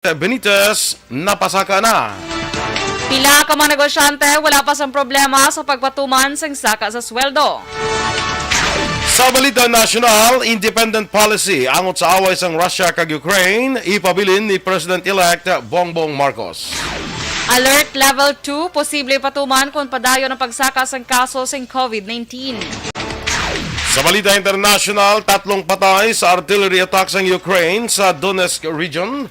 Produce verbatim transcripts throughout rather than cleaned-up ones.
Benitez napasaka na. Pila ka mga negosyante wala pa sang problema sa pagpatuman sang saka sa sweldo. Sa balita nasyonal, independent policy angot sa away sang Russia kag Ukraine, ipabilin ni President-elect Bongbong Marcos. Alert level two, posible patuman kon padayon ang pagsaka sang kaso sang covid nineteen. Sa balita international, tatlong patay sa artillery attack sang Ukraine sa Donetsk region.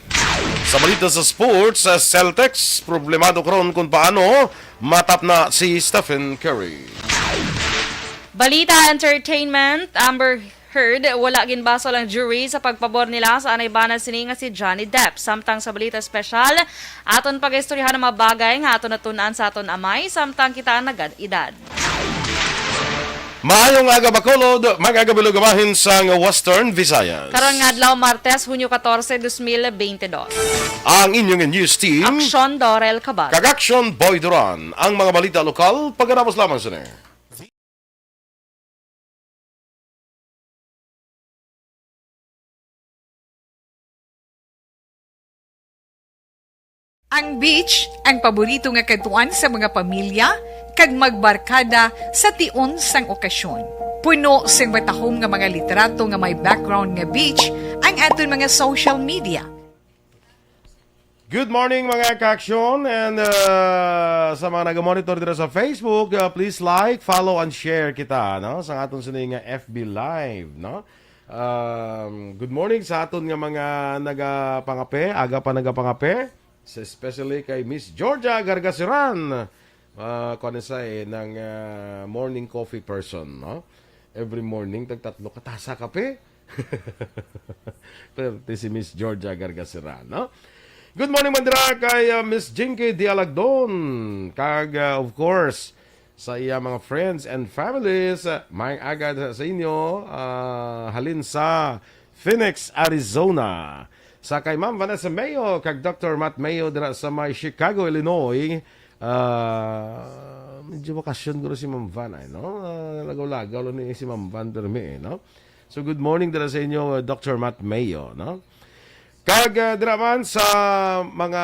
Sa balita sa sports, sa Celtics, problemado karon kung paano matapna si Stephen Curry. Balita entertainment, Amber Heard, wala ginbasol ang jury sa pagpabor nila sa anay bana sini nga si Johnny Depp. Samtang sa balita espesyal, aton pag-istoryahan ang mga bagay nga aton natun-an sa aton amay, samtang kita nagad-edad. Maayong aga, Bacolod, mag-agabilog bahin sang Western Visayas. Karon nga adlaw, Martes, Hunyo katorse, dos mil beintidos. Ang inyong news team, Aksyon Dorel Cabal. Kag Aksyon Boy Duran. Ang mga balita lokal, pagkatapos lamang sini. Ang beach, ang paborito nga kadtuan sa mga pamilya kag magbarkada sa tion sang okasyon. Puno sing matahom nga mga litrato nga may background nga beach ang aton mga social media. Good morning, mga ka-aksyon, and, uh, sa mga nag-monitor dito sa Facebook, uh, please like, follow, and share kita, no, sa aton sini nga F B Live, no? Um, good morning sa aton nga mga nagapangape, aga pa nagapangape, sa, especially kay Miss Georgia Gargasiran. Ah, kuwan siya, eh, ng, ah, morning coffee person, no? Every morning, tagtatlo ka tasa kape. Pwerte si Miss Georgia Gargasiran, no? Good morning man dira kay, ah, Miss Jinky Dialagdon. Kag, ah, of course, sa iya mga friends and families, ah, may agad sa inyo, ah, halin sa Phoenix, Arizona. Sa kay Ma'am Vanessa Mayo kag Doctor Matt Mayo dira sa may Chicago, Illinois. Ah, medyo bakasyon guro si Ma'am Van, ay, no? Ah, lagaw-lagaw lang ni si Ma'am Van permi, eh, no? So, good morning dira sa inyo, uh, Doctor Matt Mayo, no? Kag, uh, dira man sa mga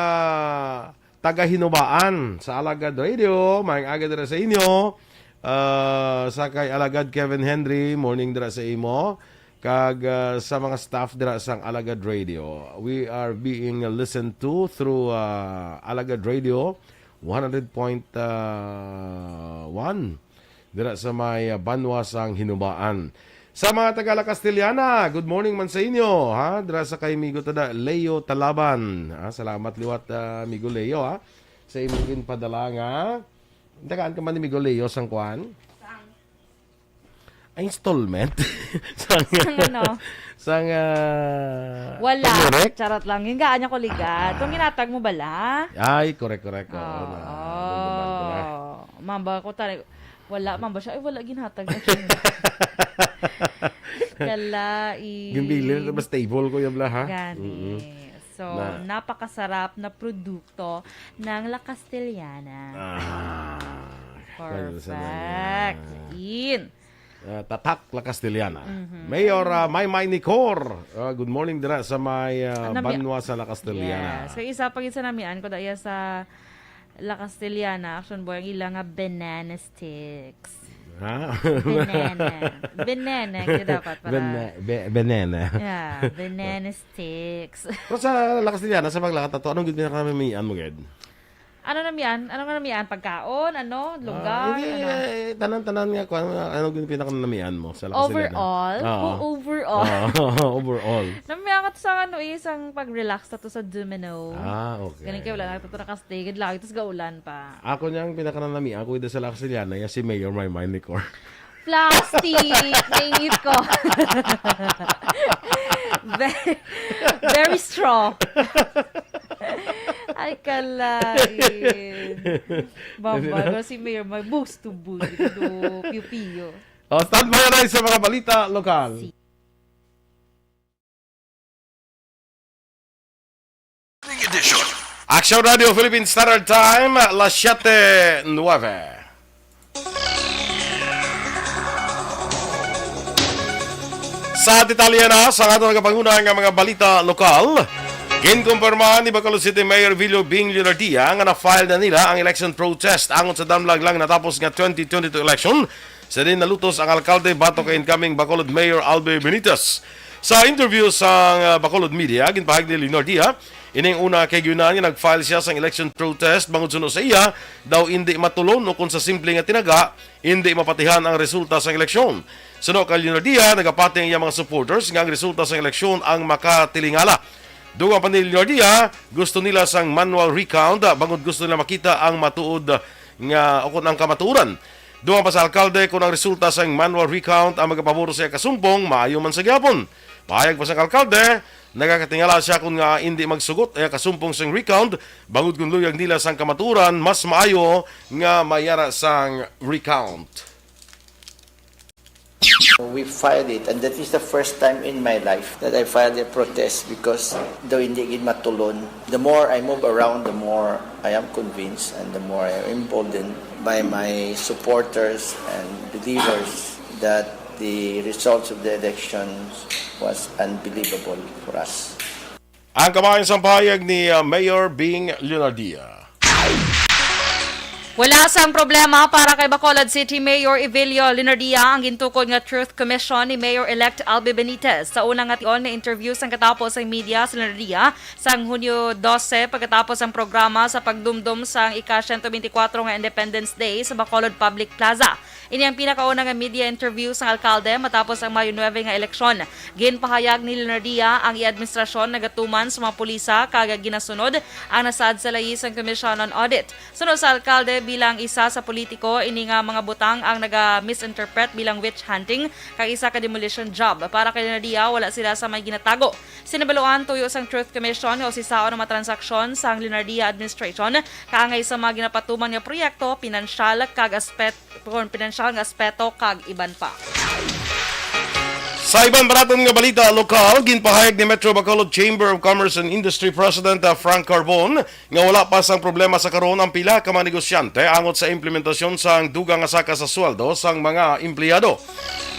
taga Hinubaan sa Alagad Radio, maayong aga dira sa inyo. Uh, sa kay Alagad Kevin Henry, morning dira sa imo. Kag, uh, sa mga staff dira sang Alagad Radio, we are being listened to through, uh, Alagad Radio, one hundred point one. Dira sa may, ah, banwa sang Hinubaan. Sa mga taga La Castellana, good morning man sa inyo, ha? Dira sa kay Migo Tada Leo Talaban. Ah, salamat liwat, ah, Migo Leo, ha? Sa imong ginpadala nga. Tagaan ka man ni Migo Leo sang kwan? Sang? Ay, installment? Sang, Sang ano? Sang, ah, Wala. Turmeric? Charot lang. Yung gaan niya ko ligat. Itong ginatag mo bala? Ay, correct, correct. Oo, Oo. na. Nagduman ko na. Mamba ko tayo. Wala, mamba siya. Ay, wala ginhatag na siya. Kalain. Gimbilin, mas stable ko yung bala, ha? Gani. Mm-mm. So, Na. napakasarap na produkto ng La Castellana. Ah, Perfect. Kaya sa mga In. Ah, tatak La Castellana. Mhm. Mayor, ah, Maymay Nicor. Ah, good morning dira sa may, ah, Nami- banwa sa La Castellana. Yes. So, isa pa gid sa namian ko daya sa La Castellana, Action Boy, ang ila nga banana sticks. Ha? Banana. Banana, yun dapat para Bana-, be-, banana. Yeah, banana sticks. Pero sa La Castellana, sa paglakat ato, anong gid pinakanamian mo, gid? Ano namian? Ano nga namian? Pagkaon? Ano? Lugar? Ah, hindi, Ano? eh, tanan-tanan nga, kwan, ano gid pinakanamian mo sa La Castellana? Overall? Oo. O, overall. Namian ka to sa, ano, eh, isang pag-relax na to sa Domino. Ah, okay. Ganun kayo, wala na to nakastay. Gid lagi, tas gaulan pa. Ako niyang pinakanamian ko dito sa La Castellana, ya si Mayor Maymay Nicor. Plastic! Naingit ko. Very, very straw. Ay, kalain. Bamba, si Mayor, may boost to boost. Ito, piyo-piyo. Oh, standby na tayo sa mga balita lokal. Si Edition. Action Radio Philippine Standard Time, las siete nueve. Sa detalye na sa aton nagapanguna nga mga balita lokal, Ginkumpirma ni Bacolod City Mayor Evilio Bing Leonardia nga na-file na nila ang election protest angot sa damlag lang natapos nga twenty twenty-two election, sa diin nalutos ang alkalde batok kay incoming Bacolod Mayor Albe Benitez. Sa interview sa, uh, Bacolod Media, ginpahayag ni Leonardia, ining una kay giunahan nga nag-file siya sang election protest bangod suno sa iya daw indi matulon ukon sa simple nga tinaga, indi mapatihan ang resulta sang eleksyon. Suno kay Leonardia, nagapati ang iyang mga supporters nga ang resulta sang eleksyon ang makatilingala. Dugang pa ni Leonardia, gusto nila sang manual recount, ah, bangod gusto nila makita ang matuod nga, o kung ang kamatuoran. Dugang pa sa alkalde, kung ang resulta sang manual recount ang magapabor sa iya kasumpong, maayo man sa gihapon. Pahayag pa sang alkalde, nagakatingala siya kung nga indi magsugot ang iya kasumpong sang recount, bangod kung luyag nila sang kamatuoran, mas maayo nga mayara sang recount. We filed it, and that is the first time in my life that I filed a protest because daw hindi gid matulon. The more I move around, the more I am convinced and the more I am emboldened by my supporters and believers that the results of the elections was unbelievable for us. Ang kabahin sang pahayag ni, uh, Mayor Bing Leonardia. Wala sang problema para kay Bacolod City Mayor Evilio Leonardia ang gintukod nga Truth Commission ni Mayor-elect Albi Benitez. Sa una nga tion, may interview sang katapos sang media si Leonardia sang Hunyo dose pagkatapos sang programa sa pagdumdom sang ika-siyento benti kwatro nga Independence Day sa Bacolod Public Plaza. Ini ang pinakauna nga media interview sang alkalde matapos ang Mayo nuebe nga eleksyon. Ginpahayag ni Leonardia ang iya administrasyon nagatuman sa mga pulisa kag ginasunod ang nasaad sa layi sang Commission on Audit. Suno sa alkalde, bilang isa sa politiko, ini nga mga butang ang naga-misinterpret bilang witch hunting kag isa ka demolition job. Para kay Leonardia, wala sila sa may ginatago. Sinabaluan, tuyo sang Truth Commission nga usisaon ang mga transaksyon sang Leonardia administration kaangay sa mga ginapatuman nga proyekto, pinansyal kag aspet-, kon pinansyal nga aspeto kag iban pa. Sa iban pa naton nga balita lokal, ginpahayag ni Metro Bacolod Chamber of Commerce and Industry President, uh, Frank Carbon nga wala pa sang problema sa karon ang pila ka mga negosyante angot sa implementasyon sang dugang nga saka sa sweldo sang mga empleyado.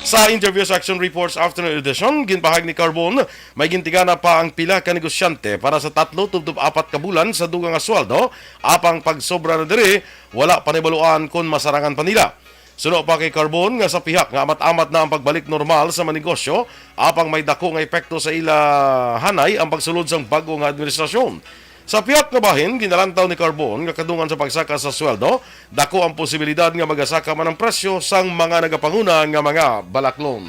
Sa interview sa Action Reports Afternoon Edition, ginpahayag ni Carbon, may gintigana pa ang pila ka negosyante para sa tatlo tubtob apat ka bulan sa dugang nga sweldo, apang pagsobra na diri, wala pa nahibaluan kon masarangan pa nila. Suno pa kay Carbon nga sa pihak nga amat-amat na ang pagbalik normal sa mga negosyo, apang may dako nga epekto sa ila hanay ang pagsulod sang bag-o nga administrasyon. Sa pihak nga bahin, ginalantaw ni Carbon nga kadungan sa pagsaka sa sweldo, dako ang posibilidad nga magasaka man ang presyo sang mga nagapanguna nga mga balaklon.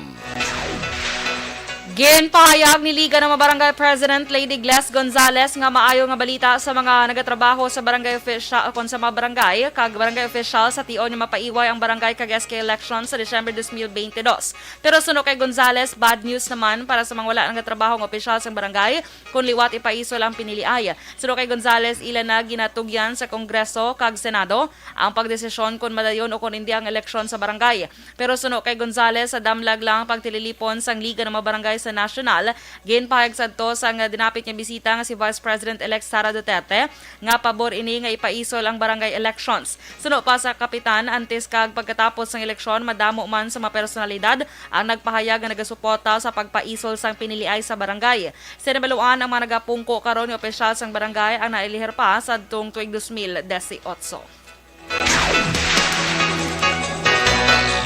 Ginpahayag ni Liga ng mga Barangay President Lady Gles Gonzales nga maayo nga balita sa mga nagatrabaho sa barangay official, kon sa mga barangay kag barangay official sa tion nga mapaiway ang barangay kag S K election sa December dos mil bente dos. Pero suno kay Gonzales, bad news naman para sa mga wala nagatrabaho nga opisyal sang barangay kon liwat ipaisol ang piniliay. Suno kay Gonzales, ila na ginatugyan sa Kongreso kag Senado ang pagdesisyon kon madayon o kon indi ang eleksyon sa barangay. Pero suno kay Gonzales, sa damlag lang ang pagtililipon sang Liga ng mga Barangay sa National, ginpahayag sadto sang dinapit nga bisita nga si Vice President-elect Sara Duterte nga pabor ini nga ipaisol ang barangay elections. Suno pa sa kapitan, antes kag pagkatapos sang eleksyon, madamo man sa mga personalidad ang nagpahayag nga nagasuporta sa pagpaisol sang piniliay sa barangay. Sinabaluan ang mga nagapungko karon nga opisyal sang barangay ang nailihir pa sadtong tuig dos mil disiotso.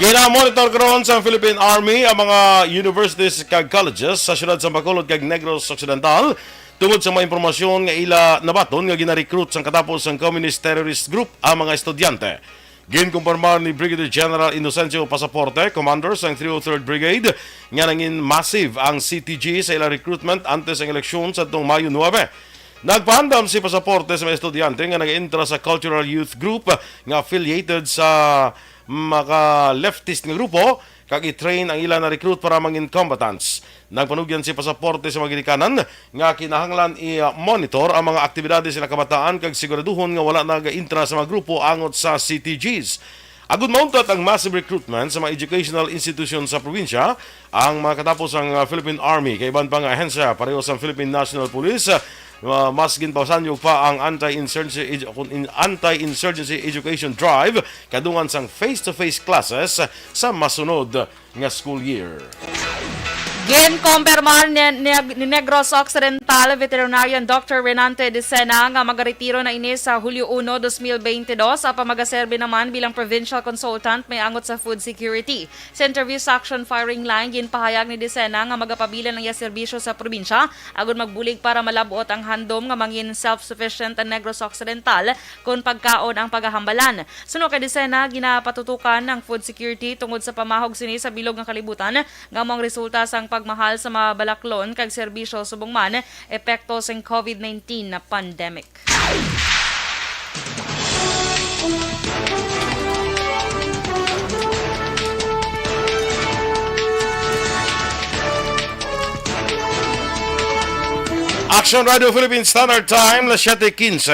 Gina-monitor karon sa Philippine Army ang mga universities kag colleges sa siyudad sa Bacolod kag Negros Occidental tungod sa mga impormasyon nga ila nabaton nga gina-recruit sang katapos sang communist terrorist group ang mga estudyante. Ginkumpirmar ni Brigadier General Inocencio Pasaporte, commander sang three oh third Brigade, nga nangin massive ang C T G sa ila recruitment antes ang eleksyon sa tong Mayo nuebe. Nagpahandom si Pasaporte sa mga estudyante nga nag-entra sa Cultural Youth Group nga affiliated sa maka-leftist nga grupo kag i-train ang ila na recruit para mangin combatants. Nagpanugyan si Pasaporte sa mga ginikanan nga kinahanglan i-monitor ang mga aktibidades sa ila kabataan kag siguraduhon nga wala nag-entra sa mga grupo angot sa C T Gs. Agud mauntat ang massive recruitment sa mga educational institution sa probinsya, ang mga katapos ang, uh, Philippine Army kag iban pa nga ahensya, pareho sa Philippine National Police, uh, mas ginpasanyog pa ang anti-insurgency edu-, kun in-, anti-insurgency education drive kadungan sang face-to-face classes sa masunod nga school year. Ginkumpirmar ni, ni, ni Negros Occidental Veterinarian Doctor Renante Decena nga magaretiro na ini sa Hulyo uno, dos mil bente dos, apan magaserbi naman bilang provincial consultant may angot sa food security. Sa interview sa Action Firing Line, ginpahayag ni Decena nga magapabilan ang iya serbisyo sa probinsya agud magbulig para malab-ot ang handom nga mangin self-sufficient ang Negros Occidental kon pagkaon ang pagahambalan. Suno kay Decena, ginapatutukan ang food security tungod sa pamahog sini sa bilog nga kalibutan nga amo ang resulta sang pagmahal sa mga balaklon kag serbisyo subong man epekto sang covid nineteen na pandemic. Action Radio Philippine Standard Time, las siete quince.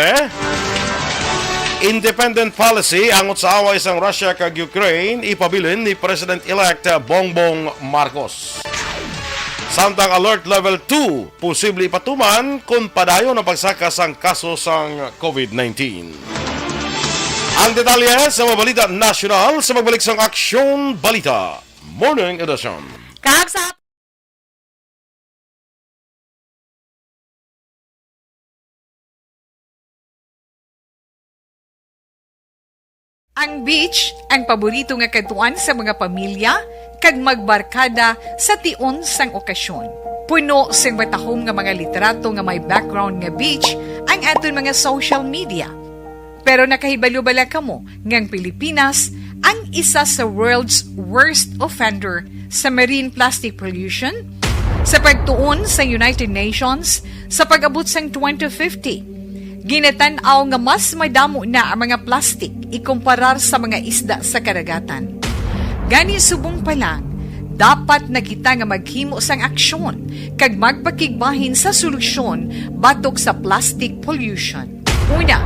Independent policy angot sa away sang Russia kag Ukraine, ipabilin ni President-elect Bongbong Marcos. Samtang alert level two, posible ipatuman kon padayon ang pagsaka sang kaso sang covid nineteen. Ang detalye sa mga balita nasyonal sa pagbalik sang Aksyon Balita Morning Edition. Kag sa Ang beach, ang paborito nga kadtuan sa mga pamilya kag magbarkada sa tion sang okasyon. Puno sing matahom nga mga litrato nga may background nga beach ang aton mga social media. Pero nakahibalo bala kamo nga ang Pilipinas ang isa sa world's worst offender sa marine plastic pollution? Sa pagtuon sa United Nations, sa pag-abot sang twenty fifty, ginatan-aw nga mas madamo na ang mga plastik ikumparar sa mga isda sa kadagatan. Gani, subong pa lang, dapat na kita nga maghimo sang aksyon kag magpakigbahin sa solusyon batok sa plastic pollution. Una,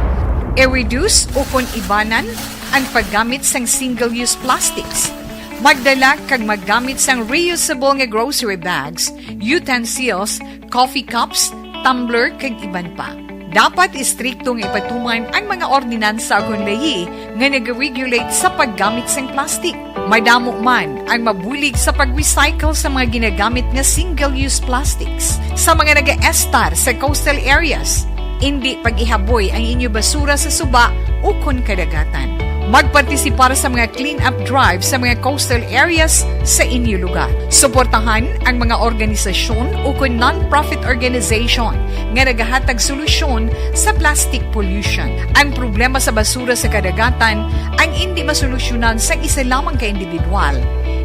i-reduce ukon ibanan ang paggamit sang single-use plastics. Magdala kag maggamit sang reusable nga grocery bags, utensils, coffee cups, tumbler, kag iban pa. Dapat istrikto nga ipatuman ang mga ordinansa ukon layi nga nag-regulate sa paggamit sang plastic. Madamo man ang mabulig sa pag-recycle sa mga ginagamit nga single-use plastics. Sa mga nagaestar sa coastal areas, indi pag-ihaboy ang inyo basura sa suba ukon kadagatan. Magpartisipar sa mga clean-up drive sa mga coastal areas sa inyo lugar. Suportahan ang mga organisasyon ukon non-profit organization nga nagahatag solusyon sa plastic pollution. Ang problema sa basura sa kadagatan ang indi masolusyonan sang isa lamang ka individual,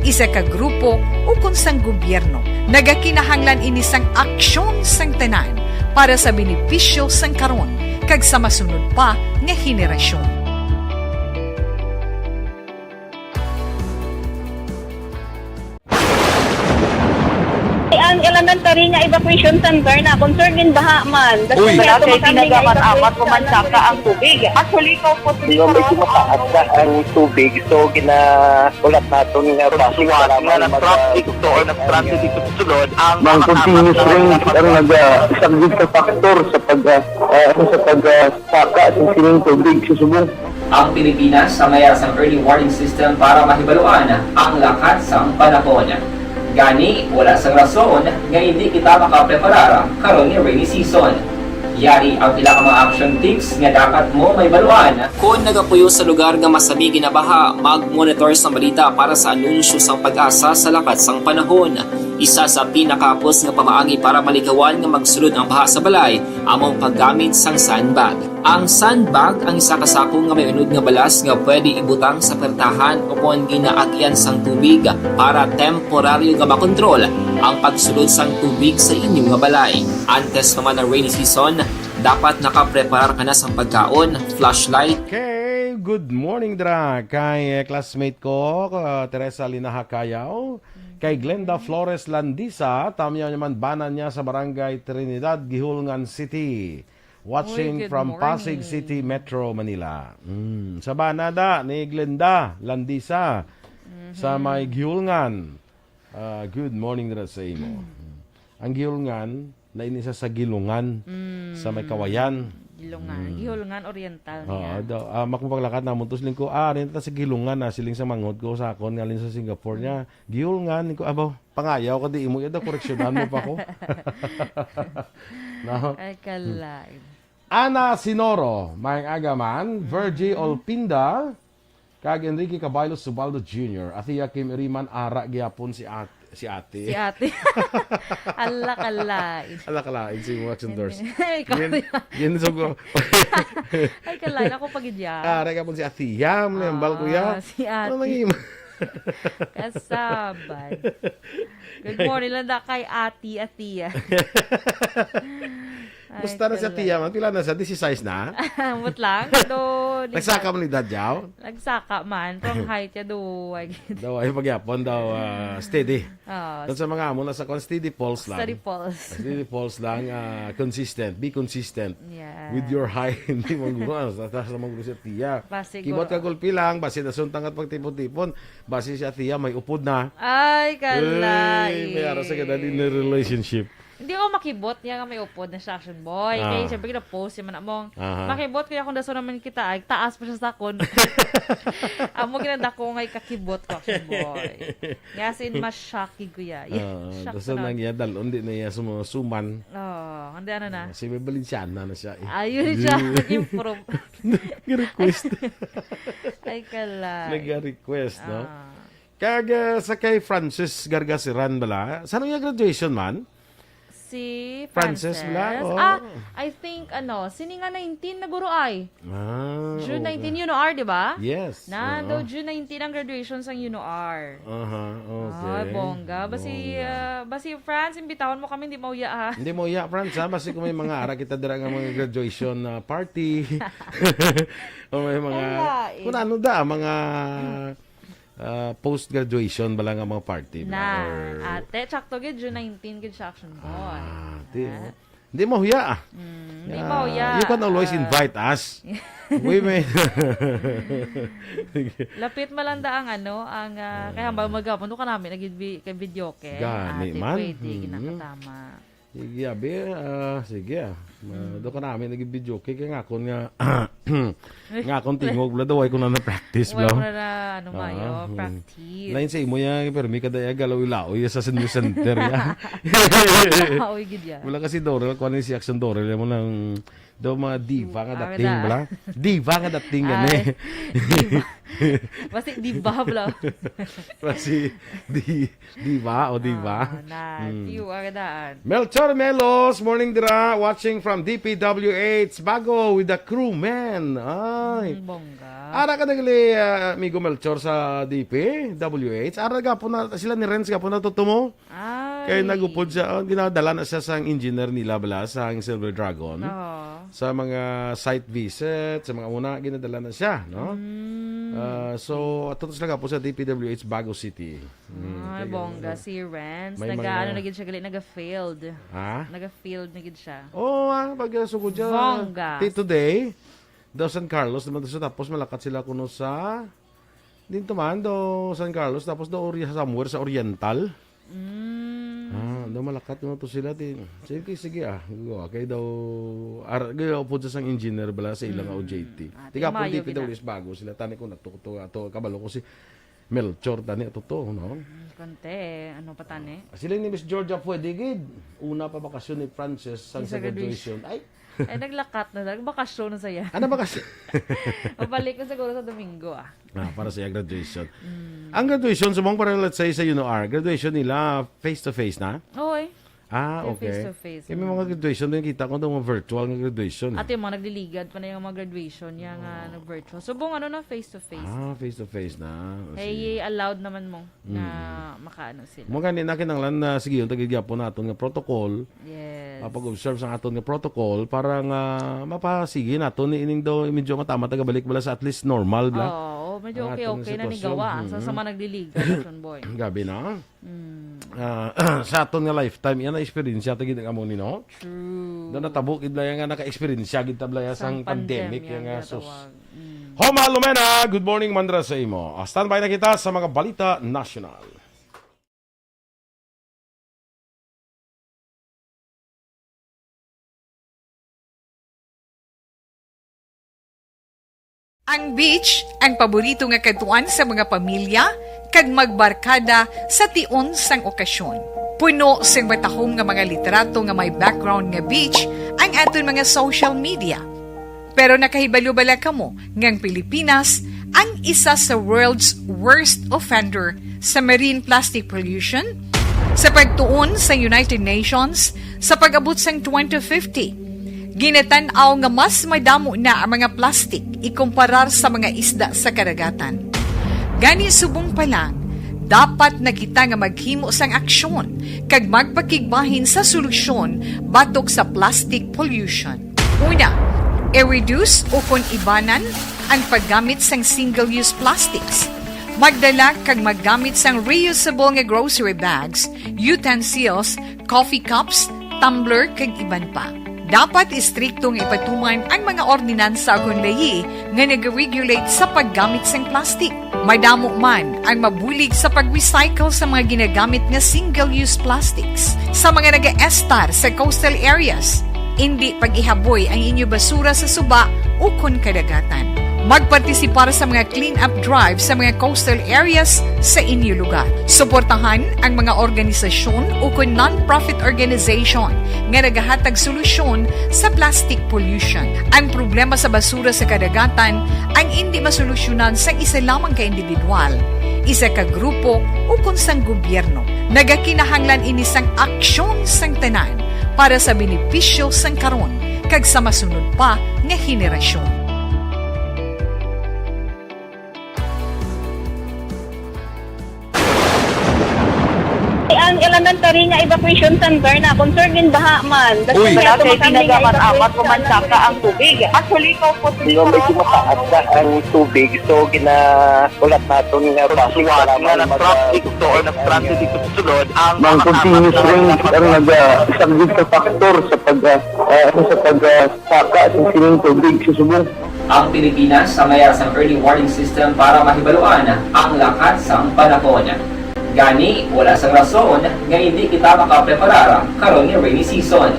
isa ka grupo, ukon sang gobyerno. Nagakinahanglan ini sang aksyon sang tanan para sa benepisyo sang karon kag sa masunod pa nga henerasyon. Ang elementary nga evacuation center na concerned in baha man. Uy. Kasi wala kay kami nga tinaga man evacuation amat ko man center. Saka ang tubig. Actually, ikaw po, Sino may kumakaas na ang tubig, so ginahulat naton nga Pagsuwat nga nag-traffic to or nag-transit dito sa sulod, ang Mang mga continuous tama rain na ang naga-, isa gid ka factor sa pag, ah, ah, sa pag, ah, saka sa sining tubig sa subong. Ang Pilipinas sa mayas ang early warning system para mahibaluan ang lakat sang panahon. Gani, wala sang rason nga hindi kita makapreparar karon nga rainy season. Yari ang pila ka mga action tips nga dapat mo mahibaluan. Kon nagapuyo sa lugar nga masami ginabaha, mag-monitor sang balita para sa anunsyo sang PAGASA sa lakat sang panahon. Isa sa pinakahapos nga pamaagi para malikawan nga magsulod ang baha sa balay amo ang paggamit sang sandbag. Ang sandbag ang isa ka sako nga may unod nga balas nga pwede ibutang sa pertahan ukon ginaagian sang tubig para temporaryo nga makontrol ang pagsulod sang tubig sa inyo nga balay. Antes pa man ang rainy season, dapat nakapreparar ka na sang pagkaon, flashlight. Okay, good morning dira kay, eh, classmate ko, uh, Teresa Linaha Cayaw, kay Glenda Flores Landisa, tamyaw niya man bana niya sa Barangay Trinidad, Guihulngan City. Watching Uy, good from Pasig morning. City, Metro Manila. Mm, sa bana da ni Glenda Landisa sa Mhm. may Guihulngan. Ah, good morning dira sa imo. Ang Guihulngan na ini sa, sa Guilongan, Mm. sa may Kawayan. Gilungan. Mm. Gihulngan Oriental Oo, niya. daw, ah, makapaglakat namon to, siling ko, "Ah, ari na ta sa Gilungan na," siling sa manghod ko sa akon, ngalin sa Singapore niya. "Gihulngan," ko, "Abo, pangayaw ka di imo, iya daw koreksyonan mo pa ko." No? Ay, kalain. Ana Sinoro, maayong aga man. Virgie Mm. Olpinda, kag Enrique Caballo Subaldo Junior. Atiya Kim Iriman, ara gyapon si at-, si ate. Si ate. Ala, kalain. Ala, kalain si Wax Endorse. Ikaw Yan, yan. Yan, so, Ay, kalain ako pag idya. Ara gyapon si Atiya, may ambal, Ah, kuya. si Ano ate. nang im- Kasabay. Good morning lang da kay Ati, Atiya. Ay, Musta na sa kala. tiya man? Pila na sa? Disisais na? Ambot lang. Do, di Nagsaka ba? man ni Dadyaw? Nagsaka man. Pero ang height niya do, ay, Daw ay pagyapon daw, ah, steady. Oh, Kung sa mga amo na sa kwan, steady pulse lang. Steady pulse. Steady pulse lang, ah, consistent. Be consistent Yes. with your height. Hindi manggulo. Sa taas na manggulo sa tiya. Basi Kibot guro. ka gulpi lang, basi nasuntangat pagtipon-tipon. Basi si Atiya may upod na. Ay, kalay. Ay, may ara sa ganun in a relationship. Hindi ko makibot niya nga may upod na siya, Action Boy. Ah. Kaya siyempre, kina-post yung man among, Aha. makibot kaya kung daso naman kita, ay, taas pa siya sa akon. Amo ginadako nga ikakibot ko, Action Boy. Nga as in, ma-shock gid ko ya. Yeah, Ah, shock daso na. nang iya dalon, di na iya sumasuman. Oh, hindi ano na. Ah, si May Valenciana na siya eh. Ayun siya, Yeah. improve. Nag-request. Ay, kalay. Nag-request, no? Ah. Kag, ah, sa kay Francis Gargasiran bala, sa ano yung graduation man? Si Francis Francis. bala? Oh. Ah, I think, ano, sini nga nineteen na guro ay. Ah, June okay. nineteen, you know, R, di ba? Yes. Na, Oo. do June nineteen ang graduation sang Uno R. Aha, okay. Ay, bongga. Basi, Bongga. ah, basi, Franz, imbitahon mo kami, hindi mauya, ha? Hindi mauya, Franz, ha? Basi kung may mga ara kita dira nga mga graduation, ah, party. O may mga, Wala, eh. kung ano da, mga, ah, post-graduation ba lang ang mga party ba? Na, Or ate, tsakto gid, June nineteen gid siya, Action Boy. Ah, di, Ah. oh. Hindi mahuya, ah. Mm, hindi Ah, mahuya. you can always Ah. invite us. We may Lapit man lang da ang ano, ang, ah, kay hambal magapon, do ka namin nag-vi-, kay videoke. Gani Ate, man. pwede, Mm. ginakatama. Sige, abi, ah, sige, ah. Ma-, Mm. do ka namin nag-videoke, kay nga akon nga, nga akon tingog, bla, daw, ay ko na na-practice, Wala bla. mo na na, ano, Ah, mayo, mm. practice. Lain sa imo, ya, pero may kada, ya, galaw-ilaw, ya, sa senior center, ya. Kahoy gid, ya. Wala kasi Dorel, kuha ni si Action Dorel, mo nang, daw mga diva nga Ah, dating, wala. bla. Diva nga dating, yan, Ay, eh. diva. Basi diva, bla. Basi di-, diva o diva. Ah, na, Hmm. tiyo, ah, daan. Melchor Melos, morning dira, watching from D P W H, Bago with the crewmen. Ay. Hmm, bongga. Ara ka nagli, ah, amigo Melchor sa D P W H. Ara gapon na, sila ni Renz gapon na tutumo. Ay. Kay nagupod siya, oh, ginadala na siya sang engineer nila bala, sang Silver Dragon. Oo. Sa mga site visit, sa mga una, ginadala na siya, no? Mm. Ah, so, ato to sila gapon sa D P W H Bago City. Mm, Ay, kaya bongga. ano, Si Renz, may naga, mga ano na gid siya, gali, naga-field. Ha? Naga-field na gid siya. Oo, ah, pag, ah, sugod siya, Bongga. ti-, today, daw San Carlos naman to siya, tapos malakat sila kuno sa, din to man, daw San Carlos, tapos daw ori-, somewhere sa Oriental. Mm. Ah, daw malakat naman to sila, ti-, sige, sige, ah, go, ah, kay daw, ar-, kay daw po sa sang engineer bala sa ilang Mm. O J T. Ah, Tiga po, mayo di gid, ah. P W S Bago sila, tani ko na to, to, to, kabalo ko si Melchor, tani, ato to, no? Mm, konti, ano pa, tani? Ah, sila ni Miss Georgia, pwede gid. Una pa bakasyon ni Frances, sang Sa sa graduation. graduation. Ay! Ay, naglakat na, nagbakasyon na saya. Ano bakasyon? Pabalik na siguro sa Domingo, ah. Ah, para sa graduation. Mm. Ang graduation, subong para, let's say, sa U N O R, graduation nila face-to-face na? Oo, eh. Ah, Kaya okay. face-to-face, Kaya may mm. mga graduation din, kita ko daw mga virtual nga graduation, eh. At yung mga nagliligad pa na yung mga graduation niya nga Oo. nag-virtual. Subong ano na, face-to-face. Ah, face-to-face na. Kaya Sige. allowed naman mo na Mm. makaano sila. Mo gani na kinahanglan na, sige, yung tagid gyapon naton nga protocol. Yes. Ah, pag-observe sa aton nga protocol para nga mapasige naton ni ining daw medyo matama tagabalik bala sa at least normal bala. Oo, medyo Ang okay, aton nga okay na ni sitwasyon. gawa. Sa, sa Mm. mga nagliligad, Action Boy. Gabi na. Mm. Ah, sa aton nga lifetime, yan ang eksperyensya ta gid ang amo ni, no? True. Daw natabo gid bala nga naka-eksperyensya gid ta bala sang Sang pandemic, pandemya yan nga, nga sus. tawag. Mm. Homa Lumena, good morning, Mandra, sa imo. Ah, standby na kita sa mga balita nasyonal. Ang beach ang paborito nga kadtuan sa mga pamilya kag magbarkada sa tion sang okasyon. Puno sing matahom nga mga litrato nga may background nga beach ang aton mga social media. Pero nakahibalo bala kamo nga ang Pilipinas ang isa sa world's worst offender sa marine plastic pollution? Sa pagtuon sa United Nations, sa pag-abot sang twenty fifty, ginatan-aw nga mas madamo na ang mga plastic ikumparar sa mga isda sa kadagatan. Gani, subong pa lang, dapat na kita nga maghimo sang aksyon kag magpakigbahin sa solusyon batok sa plastic pollution. Una, i-reduce ukon ibanan ang paggamit sang single-use plastics. Magdala kag maggamit sang reusable nga grocery bags, utensils, coffee cups, tumbler, kag iban pa. Dapat istrikto nga ipatuman ang mga ordinansa ukon layi nga nag-regulate sa paggamit sang plastic. Madamo man ang mabulig sa pag-recycle sa mga ginagamit nga single-use plastics sa mga nagaestar sa coastal areas. Indi pag-ihaboy ang inyo basura sa suba ukon kadagatan. Magpartisipar sa mga clean-up drive sa mga coastal areas sa inyo lugar. Suportahan ang mga organisasyon ukon non-profit organization nga nagahatag solusyon sa plastic pollution. Ang problema sa basura sa kadagatan ang indi masolusyonan sang isa lamang ka individual, isa ka grupo, ukon sang gobyerno. Nagakinahanglan ini sang aksyon sang tanan para sa benepisyo sang karon kag sa masunod pa nga henerasyon. Ang elementary nga evacuation center na concern din baha man. Uy. Wala kay tinaga man amat ko man saka ang tubig. Actually, ko po Pero medyo mataas na ang tubig, so ginaulat naton nga basi Suwat nga nag-traffic to or nag-transit dito sa sulod ang Mang mga continuous tapat na rain ang nagpasok. Nagasaglit sa factor sa pag, ah, ah, sa pag, ah, saka sa sining tubig sa subong. Ang Pilipinas sa mayar sang early warning system para mahibaluan ang lakat sang panahon. Gani, wala sang rason nga hindi kita makapreparar karon nga rainy season.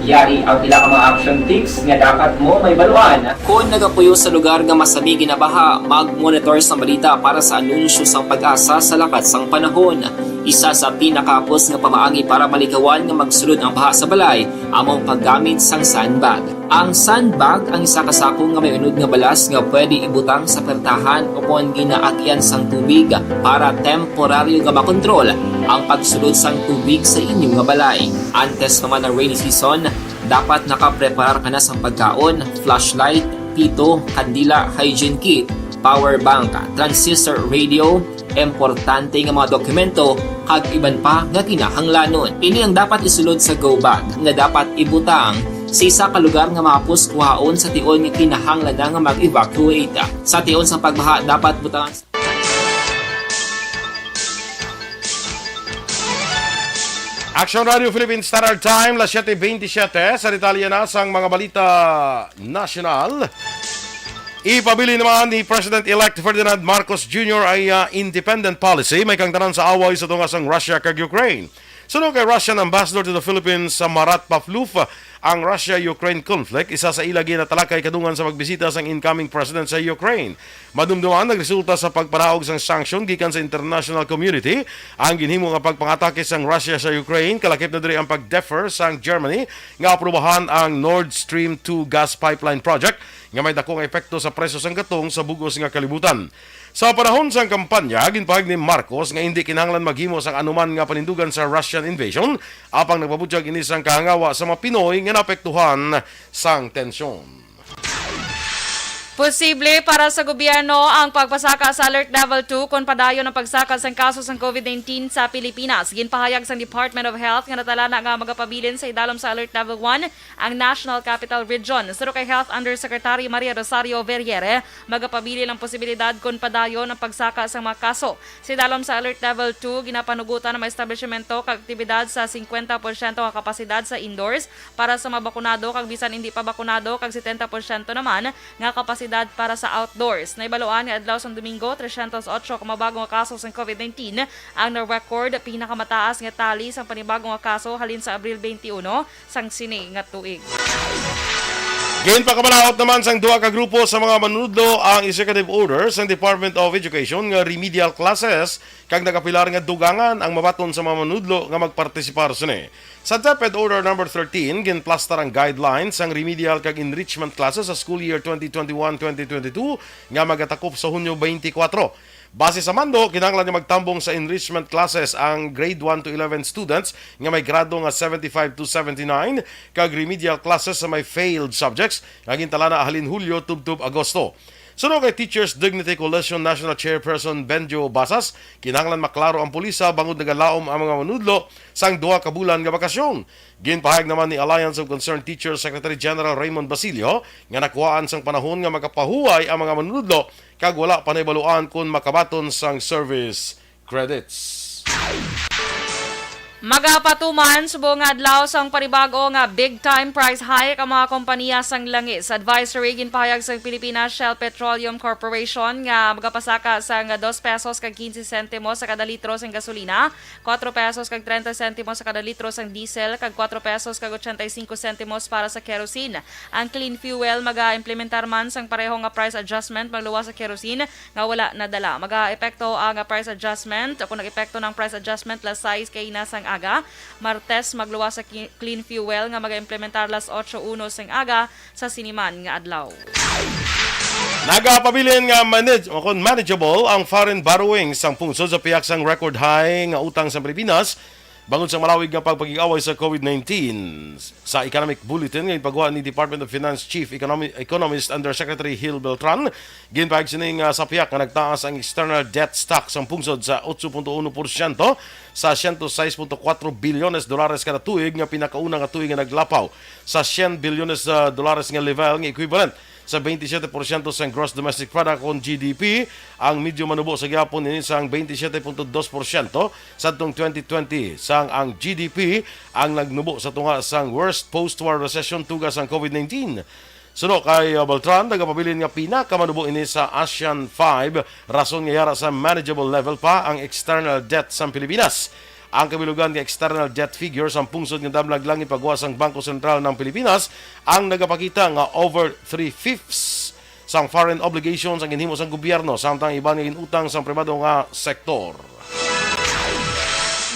Yari ang pila ka mga action tips nga dapat mo mahibaluan. Kon nagapuyo sa lugar nga masami ginabaha, mag-monitor sang balita para sa anunsyo sang PAGASA sa lakat sang panahon. Isa sa pinakahapos nga pamaagi para malikawan nga magsulod ang baha sa balay amo ang paggamit sang sandbag. Ang sandbag ang isa ka sako nga may unod nga balas nga pwede ibutang sa pertahan ukon ginaagyan sang tubig para temporaryo nga makontrol ang pagsulod sang tubig sa inyo nga balay. Antes pa man ang rainy season, dapat nakapreparar ka na sang pagkaon, flashlight, pito, kandila, hygiene kit, power bank, transistor radio, importante nga mga dokumento, kag iban pa nga kinahanglanon. Ini ang dapat isulod sa go bag nga dapat ibutang sa isa ka lugar nga mahapos kuhaon sa tion nga kinahanglan na nga mag-evacuate. Sa tion sa pagbaha, dapat butangan sa Action Radio Philippine Standard Time, las siete veintisiete. Sa detalye na sang mga balita nasyonal. Ipabilin naman ni President-elect Ferdinand Marcos Junior ay, ah, independent policy, may kangtanan sa away sa tunga sang Russia kag Ukraine. Suno kay Russian Ambassador to the Philippines, ah, Marat Pavlov, ang Russia-Ukraine conflict isa sa ila ginatalakay kadungan sa pagbisita sang incoming president sa Ukraine. Madumduman, nagresulta sa pagpanaog sang sanction gikan sa international community ang ginhimo nga pagpangatake sang Russia sa Ukraine, kalakip na diri ang pag-defer sang Germany nga aprubahan ang Nord Stream two gas pipeline project nga may dako nga epekto sa presyo sang gatong sa bug-os nga kalibutan. Sa panahon sang kampanya, ginpahayag ni Marcos nga indi kinahanglan maghimo sang anuman nga panindugan sa Russian invasion, apang nagpabutyag ini sang kahangawa sa mga Pinoy nga naapektuhan sang tensyon. Posible para sa gobyerno ang pagpasaka sa Alert Level two kon padayon ang pagsaka sang kaso sang COVID nineteen sa Pilipinas. Ginpahayag sang Department of Health nga natala na nga magapabilin sa idalom sa Alert Level one ang National Capital Region. Suno kay Health Undersecretary Maria Rosario Vergeire, magapabilin ang posibilidad kon padayon ang pagsaka sang mga kaso. Sa idalom sa Alert Level two, ginapanugutan ang mga establishmento kag aktibidad sa singkwenta porsyento nga kapasidad sa indoors para sa mga bakunado kag bisan indi pa bakunado kag setenta porsyento naman nga kapasidad para sa outdoors. Nahibaluan nga adlaw sang Domingo, tresyentos otso ka mga bag-o nga kaso sang COVID nineteen ang na-record, pinakamataas nga tali sang panibag-o nga kaso halin sa Abril twenty-one sang sini nga tuig. Ginpakabalaod naman sang duha ka grupo sa mga manunudlo ang executive order sang Department of Education nga remedial classes, kag nagapilar nga dugangan ang mabaton sa mga manunudlo nga magpartisipar sini. Sa DepEd Order Number thirteen, ginplastar ang guidelines sang remedial kag enrichment classes sa school year twenty twenty-one, twenty twenty-two nga magatakop sa Hunyo twenty-four. Base sa mando, kinahanglan nga magtambong sa enrichment classes ang grade one to eleven students nga may grado nga seventy-five to seventy-nine, kag remedial classes sa may failed subjects nga gintalana halin Hulyo tubtob Agosto. Suno kay Teachers Dignity Coalition National Chairperson Benjo Basas, kinahanglan maklaro ang pulisa bangod nagalaom ang mga manudlo sang duha ka bulan nga bakasyon. Ginpahayag naman ni Alliance of Concerned Teachers Secretary General Raymond Basilio nga nakuhaan sang panahon nga makapahuway ang mga manunudlo kag wala pa nahibaluan kon makabaton sang service credits. Magapatuman subong nga adlaw sang panibago nga big time price hike ang mga kompanya sang langis. Advisory ginpahayag sang Pilipinas Shell Petroleum Corporation nga magapasaka sang dos pesos kag quince sentimos sa kada litro sang gasolina, cuatro pesos kag treinta sentimos sa kada litro sang diesel, kag cuatro pesos kag ochenta y cinco sentimos para sa kerosene. Ang clean fuel maga-implementar man sang pareho nga price adjustment magluwas sa kerosene nga wala nadala. Maga-epekto ang price adjustment, o kung nag-epekto ng price adjustment, las sais kaina sang aga. Martes, magluwas sa ki-, clean fuel nga maga-implementar las otso uno sang aga sa siniman nga adlaw. Nagapabilin nga manage-, o kon manageable ang foreign borrowing sang pungsod sa pihak sang record high nga utang sa Pilipinas bangod sa malawig nga pagpakig-away sa covid nineteen. Sa economic bulletin nga ginpagwa ni Department of Finance Chief Economi-, Economist Undersecretary Gil Beltran, ginpahayag sini nga sa pihak nga nagtaas ang external debt stock sang pungsod sa otso punto uno porsyento sa siyento sais punto kuwatro bilyones dolares kada tuig, nga pinakauna nga tuig nga naglapaw sa syen bilyones, ah, dolares nga level, nga equivalent sa twenty-seven porsyento sang gross domestic product, kon G D P. Ang medyo manubo sa gihapon ini sang twenty-seven punto dos porsyento sadtong twenty twenty, sang ang G D P ang nagnubo sa tunga sang worst post-war recession tuga sang covid nineteen. Suno kay, uh, Beltran, nagapabilin nga pinakamanubo ini sa ASEAN five, rason nga yara sa manageable level pa ang external debt sang Pilipinas. Ang kabilugan nga external debt figure sang pungsod nga damlag lang ipagawa sang Bangko Sentral ng Pilipinas ang nagapakita nga over three-fifths sang foreign obligations ang ginhimo sang gobyerno, samtang iban nga ginutang sang pribado nga sektor.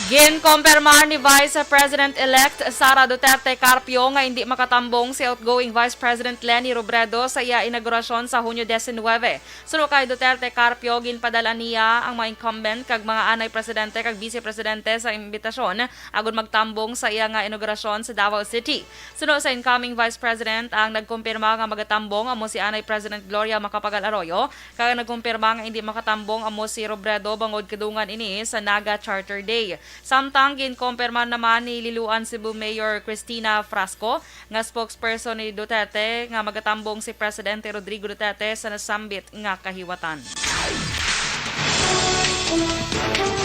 Ginkumpirmar ni Vice President-elect Sara Duterte Carpio nga indi makatambong si outgoing Vice President Leni Robredo sa iya inaugurasyon sa Hunyo diecinuebe. Suno kay Duterte Carpio, ginpadala niya ang mga incumbent kag mga anay presidente kag vice presidente sa imbitasyon agud magtambong sa iya nga inaugurasyon sa Davao City. Suno sa incoming Vice President, ang nagkumpirma nga magatambong amo si anay President Gloria Macapagal Arroyo, kag ang nagkumpirma nga indi makatambong amo si Robredo bangod kadungan ini sa Naga Charter Day. Samtang ginkumpirma naman ni Liloan Cebu Mayor Cristina Frasco nga spokesperson ni Duterte nga magatambong si Presidente Rodrigo Duterte sa nasambit nga kahiwatan.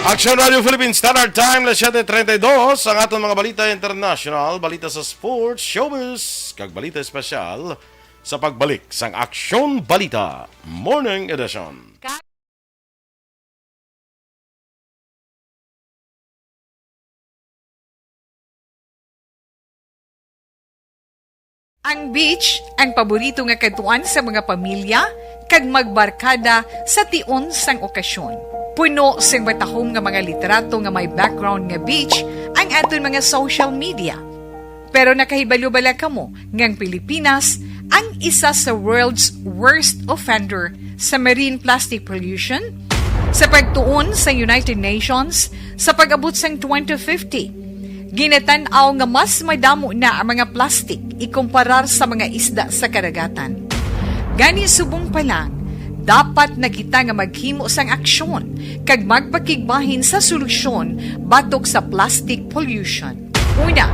Action Radio Philippines Standard Time, las siete treinta y dos. Ang aton mga balita international, balita sa sports, showbiz, kag balita espesyal sa pagbalik sang Aksyon Balita Morning Edition. Ang beach, ang paborito nga kadtuan sa mga pamilya kag magbarkada sa tion sang okasyon. Puno sing matahom nga mga litrato nga may background nga beach ang aton mga social media. Pero nakahibalo bala kamo nga ang Pilipinas ang isa sa world's worst offender sa marine plastic pollution? Sa pagtuon sa United Nations, sa pag-abot sang twenty fifty, ginatan-aw nga mas madamo na ang mga plastic ikumparar sa mga isda sa kadagatan. Gani, subong pa lang, dapat na kita nga maghimo sang aksyon kag magpakigbahin sa solusyon batok sa plastic pollution. Una,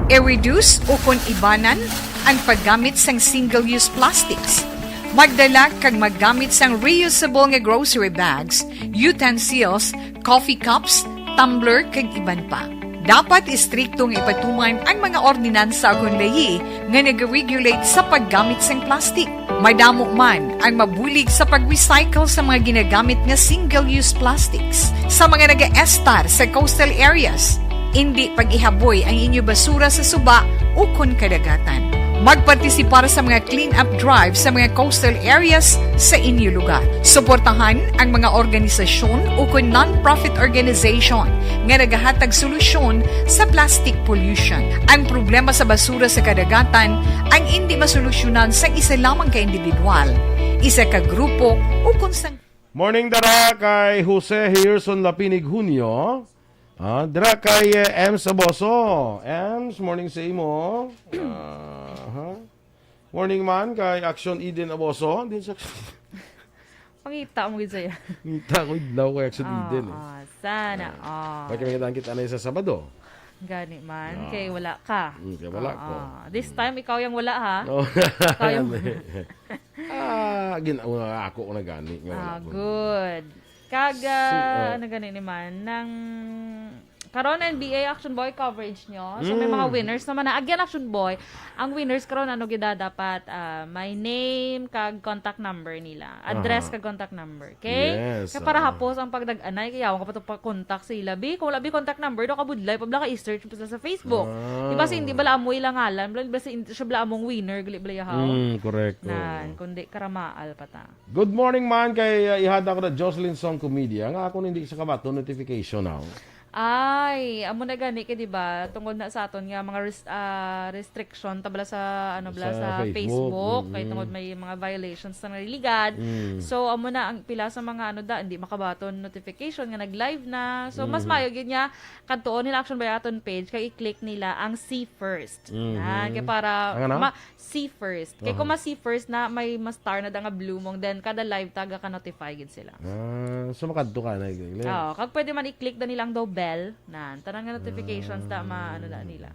i-reduce o kon ibanan ang paggamit sang single-use plastics. Magdala kag maggamit sang reusable nga grocery bags, utensils, coffee cups, tumbler, kag iban pa. Dapat istrikto nga ipatuman ang mga ordinansa ukon layi nga nag-regulate sa paggamit sang plastic. Madamo man ang mabulig sa pag-recycle sa mga ginagamit nga single-use plastics. Sa mga nagaestar sa coastal areas, indi pag-ihaboy ang inyo basura sa suba ukon kadagatan. Magpartisipar sa mga clean-up drive sa mga coastal areas sa inyo lugar. Suportahan ang mga organisasyon ukon non-profit organization nga nagahatag solusyon sa plastic pollution. Ang problema sa basura sa kadagatan ang indi masolusyonan sa isa lamang ka individual, isa ka grupo, ukon sang Morning dara kay Jose Herson Lapinig Junio. Ah, dira kay, eh, Ems Aboso. Ems, morning sa imo. Ah, ha? Morning man kay Action Eden Aboso. Din sa Pangita mo gid saya. Ngita ko idlaw kay Action Eden, eh. Ah, sana. Ah. May kami kita na sa Sabado. Gani man, Ah. kay wala ka. Mm, kay wala ko. Ah, this time, ikaw yung wala, ha? Oh. Ikaw yung Ah, gin-, ako na gani nga wala Ah, ko. good. Kag, Si, ah, ah, ano gani ni man, nang karon N B A Action Boy coverage nyo. So, may mga Mm. winners naman na. Again, Action Boy, ang winners karon, ano gid dapat, ah, my name, kag contact number nila. Address, Aha. kag contact number. Okay? Yes, Kaya para oo. hapos ang pagdag-anay, kaya ako pa to pa-contact sa ila. Bi, kung wala bi contact number, do kabudlay, pabla ka i-search pa sila sa Facebook. Ah. Di ba si hindi bala amo ilang ngalan, bala, bala si, siya bala among winner, gali bala yahaw. Mm, correct, oo. Nan, kundi karamaal pa ta. Good morning man kay, uh, ihanda ko na Jocelyn Song Comedia nga ako hindi sa kabato notification now. Ay, amo na gani kay, di ba, tungod na sa aton nga mga res-, ah, restriction tabla sa, ano, bala Sa sa Facebook. Facebook, kay Mm-mm. tungod may mga violations na naliligad. Mm. So, amo na ang pila sa mga, ano, da, hindi makabaton notification nga nag-live na. So, mas Mm-hmm. mayo gid nga kadtuon nila Action Boy aton page kay i-click nila ang see first. Mm-hmm. Yan, kay para Ang ano? ma-, see first. Kay Aha. kung ma-see first na, may ma-star na da nga blue mong, then kada live taga ka-notify gid sila. Ah, so makadto ka na, Glenn? Oo, kag pwede man i-click da nilang daw bell, nan, tanan nga notifications ta ma-, ano na nila.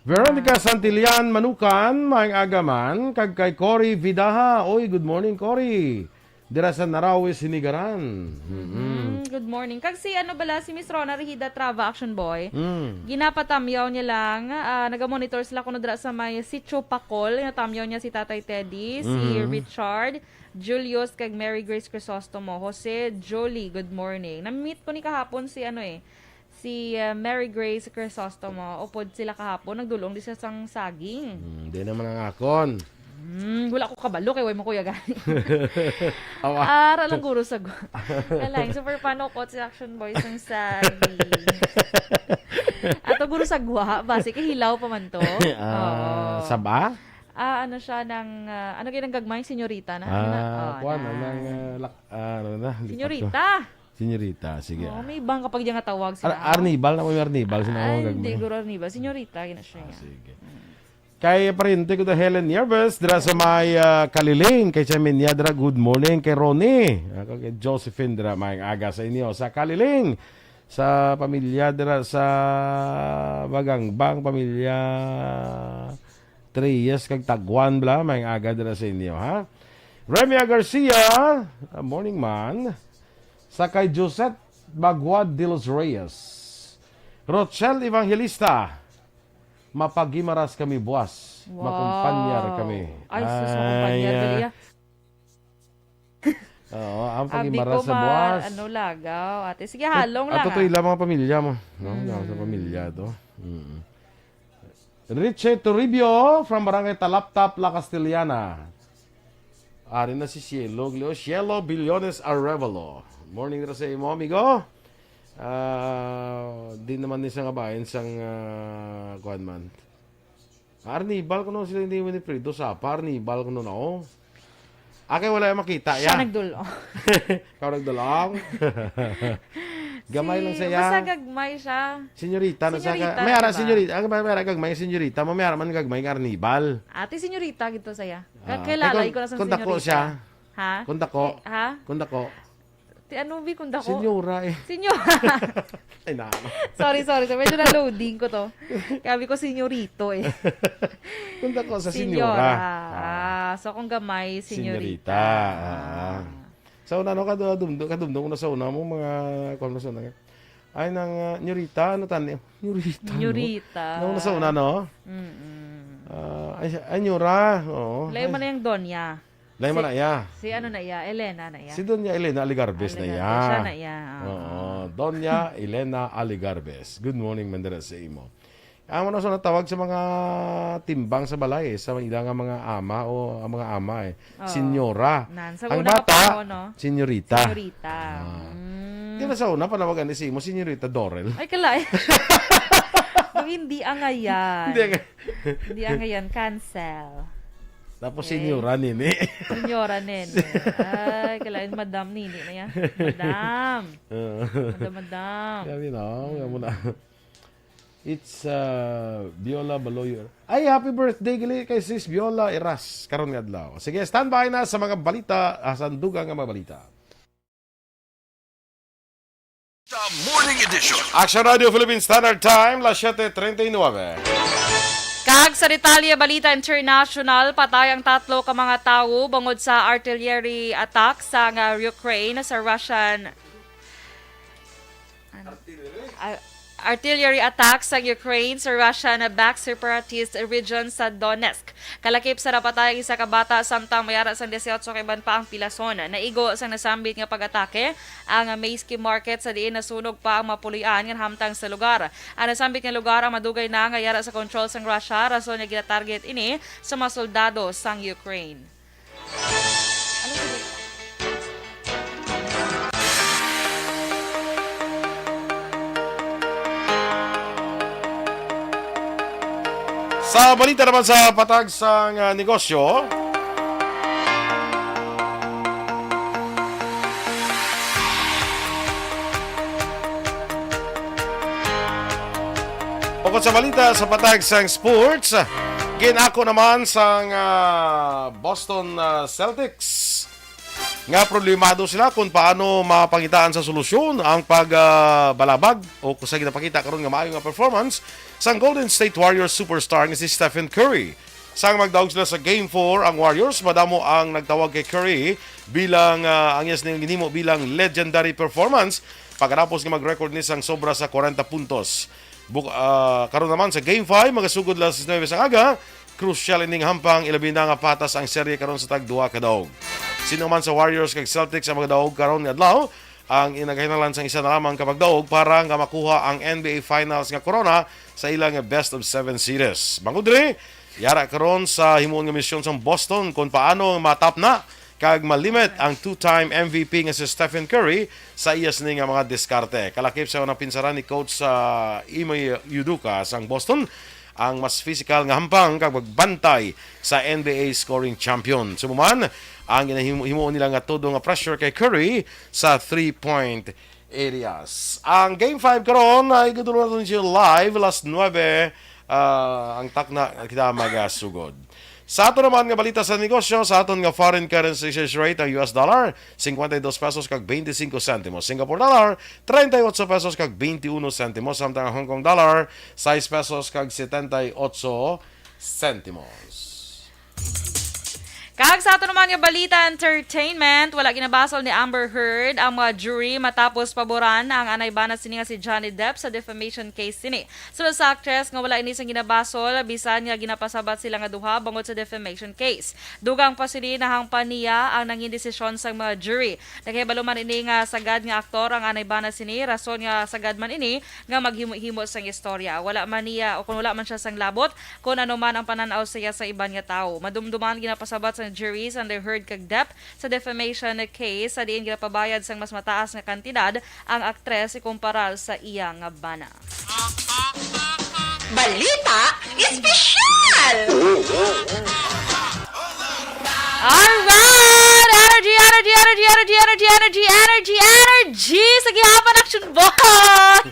Veronica Ah. Santillan Manukan, maayong aga man, kag kay Cory Vidaha. Oy, good morning, Cory. Dira sa Narawi, Sinigaran. Mm-mm. Mm, good morning. Kag si, ano bala, si Miss Rona Rehida Trava, Action Boy. Mm. Ginapatamyaw niya lang, ah, nagamonitor sila kuno dira sa may Sitio Pakol. Natamyaw niya si Tatay Teddy, si Mhm. Richard, Julius, kag Mary Grace Crisostomo. Jose, Jolie, good morning. Na-meet ko ni kahapon si, ano eh, si, ah, Mary Grace Crisostomo. Upod sila kahapon, nagdulong di sila sang saging. Hmm, di naman ang akon. Hmm, wala ko kabalo kay way mo kuya gani. Awa. Ara lang guro sa gu-, Lain, super fan ko si Action Boys ng saging. Ato guro sa gwa, basi kay hilaw pa man to. Ah, Oo. saba? Ah, ano siya ng, ah, ano gyud ang gagmay, senyorita na? Ano na? Ah, Oh, kuwan, na. ang, ah, lak-, ah, ano na, lipat ko. Senyorita. Senyorita, sige, Oh, ah. may ibang kapag diyan nga tawag sila, Ar-, ah. Arnibal na, may Arnibal, sino Ay, ang hindi, gagmay? guro Arnibal. Senyorita, gina siya Ah, niya. sige. Mm. Kay pariente ko da Helen Nieves, dira sa may, ah, Kaliling. Kay Cheminia, dira, good morning. Kay Ronnie, ako kay Josephine, dira, maayong aga sa inyo. Sa Kaliling, sa pamilya, dira sa Bagangbang, pamilya Reyes, kag Tagwan, bla, maayong aga, dira sa inyo, ha? Remia Garcia, ah, morning, man. Sa kay Josette Bagwad de los Reyes. Rochelle Evangelista, Mapagimaras kami buwas. Wow. Makumpanyar kami. Ay, sus, makumpanyar Ay, gali, ah. ah. Oo, ang Abi pagimaras ko sa ma-, buwas. ano, lagaw, ate. Sige, halong At lang, ito ah. ila mga pamilya mo, no? Mm. Sa pamilya to. Mm. Richie Toribio from Barangay Talaptap, La Castellana. Ari na si Cielo Gleo. Cielo Billones Arevalo. Morning ra sa imo, amigo. Ah, di naman ni sa nga bahin sang, ah, kuwan man. Arnibal, kuno sila hindi Winifredo sa pa, Arnibal, kuno na, oh. Akay wala yung makita, Siya ya. nagdulong. Ikaw nagdulong? Gamay lang Si-, siya. basta gagmay siya. Senyorita na siya ka-, Senyorita may na ara ba? senyorita. Ang may ara gagmay, senyorita mo, may ara man gagmay nga Arnibal. Ate, senyorita gito saya. Ah, Kakilala kay ko na sa kung dako senyorita. siya. Ha? Kung dako. Eh, ha? Kung dako. Ti ano, bi, kung dako? Senyora eh. Senyora. Ay, na. Sorry, sorry, sorry. Medyo na-loading ko to. Sabi ko, senyorito eh. Kung dako sa Senyora. senyora. Ah. Ah, so kung gamay, senyorita. Senyorita, ah. Ah. Sa una, no, kadu-, dumdo-, kadumdom ko na sa una mo, mga, kuwan mo sa una. Ay, nang, ah, nyorita, ano tani? Nyorita, no? Nyorita. Nang una sa una, no? Mm-mm. Ah, ay, ay, nyora, oo. Layo Ay. man na yung Donya. Layo Si, man na iya. si ano na iya? Elena na iya. Si Doña Elena Aligarbes na Aligarbes, iya. siya na iya, oo. Oo, Doña Elena Aligarbes. Good morning, Mandara, sa imo. Amo na sa natawag sa mga timbang sa balay, eh, sa ila nga mga ama o ang mga ama, eh. Oo. Senyora. Nan, sa Ang una ka bata, panahon, no? Senyorita. Senyorita. Ah. Mm. Di na sa una, panawagan ni si imo, Senyorita Dorel. Ay, kala, eh. Hindi angayan. Hindi angayan. Hindi angayan. Cancel. Tapos Okay. Senyora Nini. Senyora Nini. Ay, kalain, Madam Nini na yan. Madam. Oo. Madam, madam. Grabe, no? Mm. Amo na. It's, uh, Viola Baloyo. Ay, happy birthday gali kay Sis Viola Eras karon nga adlaw. Sige, standby na sa mga balita, ah, sa dugang nga mga balita. The Morning Edition. Action Radio Philippine Standard Time, las siete treinta y nueve. Kag sa detalye, balita international, patay ang tatlo ka mga tawo bangod sa artillery attack sa nga Ukraine sa Russian Ano? Ar-, artillery attack sang Ukraine sa Russian-backed separatist region sa Donetsk. Kalakip sa napatay ang isa ka bata, samtang may ara sang dieciocho ka iban pa ang pilason. Naigo sang nasambit nga pag-atake ang Maysky Market, sa diin nasunog pa ang mapulian nga nahamtang sa lugar. Ang nasambit nga lugar ang madugay na nga yara sa kontrol sang Russia, rason nga ginatarget ini sa mga soldado sang Ukraine. Ano, sige. Sa balita naman sa patag sang, ah, negosyo, Bukod sa balita sa patag sang sports, gin-ako naman sang, ah, Boston, ah, Celtics nga problemado sila kung paano mapangitaan sa solusyon ang pag, ah, balabag o kung sa ginapakita karon nga maayo nga performance sang Golden State Warriors superstar nga si Stephen Curry. Sang magdaog sila sa Game four, ang Warriors, madamo ang nagtawag kay Curry bilang, ah, ang iyas ning ginhimo bilang legendary performance pagkatapos nga mag-record ni sang sobra sa kwarenta puntos. Buk-, ah, karon naman sa Game five, magasugod las nuebe sang aga. Crucial ining hampang, ilabi na nga patas ang serye karon sa tag duha ka daog. Sino man sa Warriors kag Celtics ang magdaog karon nga adlaw, ang nagahinanglan sang isa na lamang ka pagdaog para nga makuha ang N B A Finals nga korona sa ilang Best of Seven Series. Bangod diri, yara karon sa himuon nga misyon sang Boston kung paano matapna kag malimit ang two-time M V P nga si Stephen Curry sa iya sini nga mga diskarte. Kalakip sa unang pinsaran ni Coach, ah, Ime Udoka sang Boston, ang mas physical nga hampang kag magbantay sa N B A scoring champion. Sa man, ang ginahimo nila nga todo nga pressure kay Curry sa three-point areas. Ang Game five karon ay gadulong naton siya live alas nuebe, ah, ang takna kita magasugod. Sa ato naman nga balita sa negosyo, sa aton nga foreign currency exchange rate, ang U S dollar, cincuenta y dos pesos kag veinticinco centimos. Singapore dollar, treinta y ocho pesos kag veintiuno centimos. Samtang ang Hong Kong dollar, sais pesos kag setenta y ocho centimos. Kag sa ato naman nga balita, entertainment, wala ginabasol ni Amber Heard ang mga jury matapos paboran ang anay bana sini nga si Johnny Depp sa defamation case sini. Sulod sa aktres nga wala ini sing ginabasol, bisan nga ginapasabat sila nga duha bangod sa defamation case. Dugang pa sini, nahangpan niya ang nangin desisyon sang mga jury. Nakahibalo man ini nga sagad nga aktor ang anay bana sini, rason nga sagad man ini nga maghimo-himo sang istorya. Wala man niya, o kung wala man siya sang labot, kung ano man ang panan-aw sa iya sa iban nga tawo. Madumduman ginapasabat sang jury si Amber Heard kag Depp sa defamation case, sa diin ginapabayad sang mas mataas nga kantidad ang aktres ikumpara sa iya nga bana. Balita Espesyal! Alright! Energy, energy, energy, energy, energy, energy, energy, energy sa gihapon, Action Boy!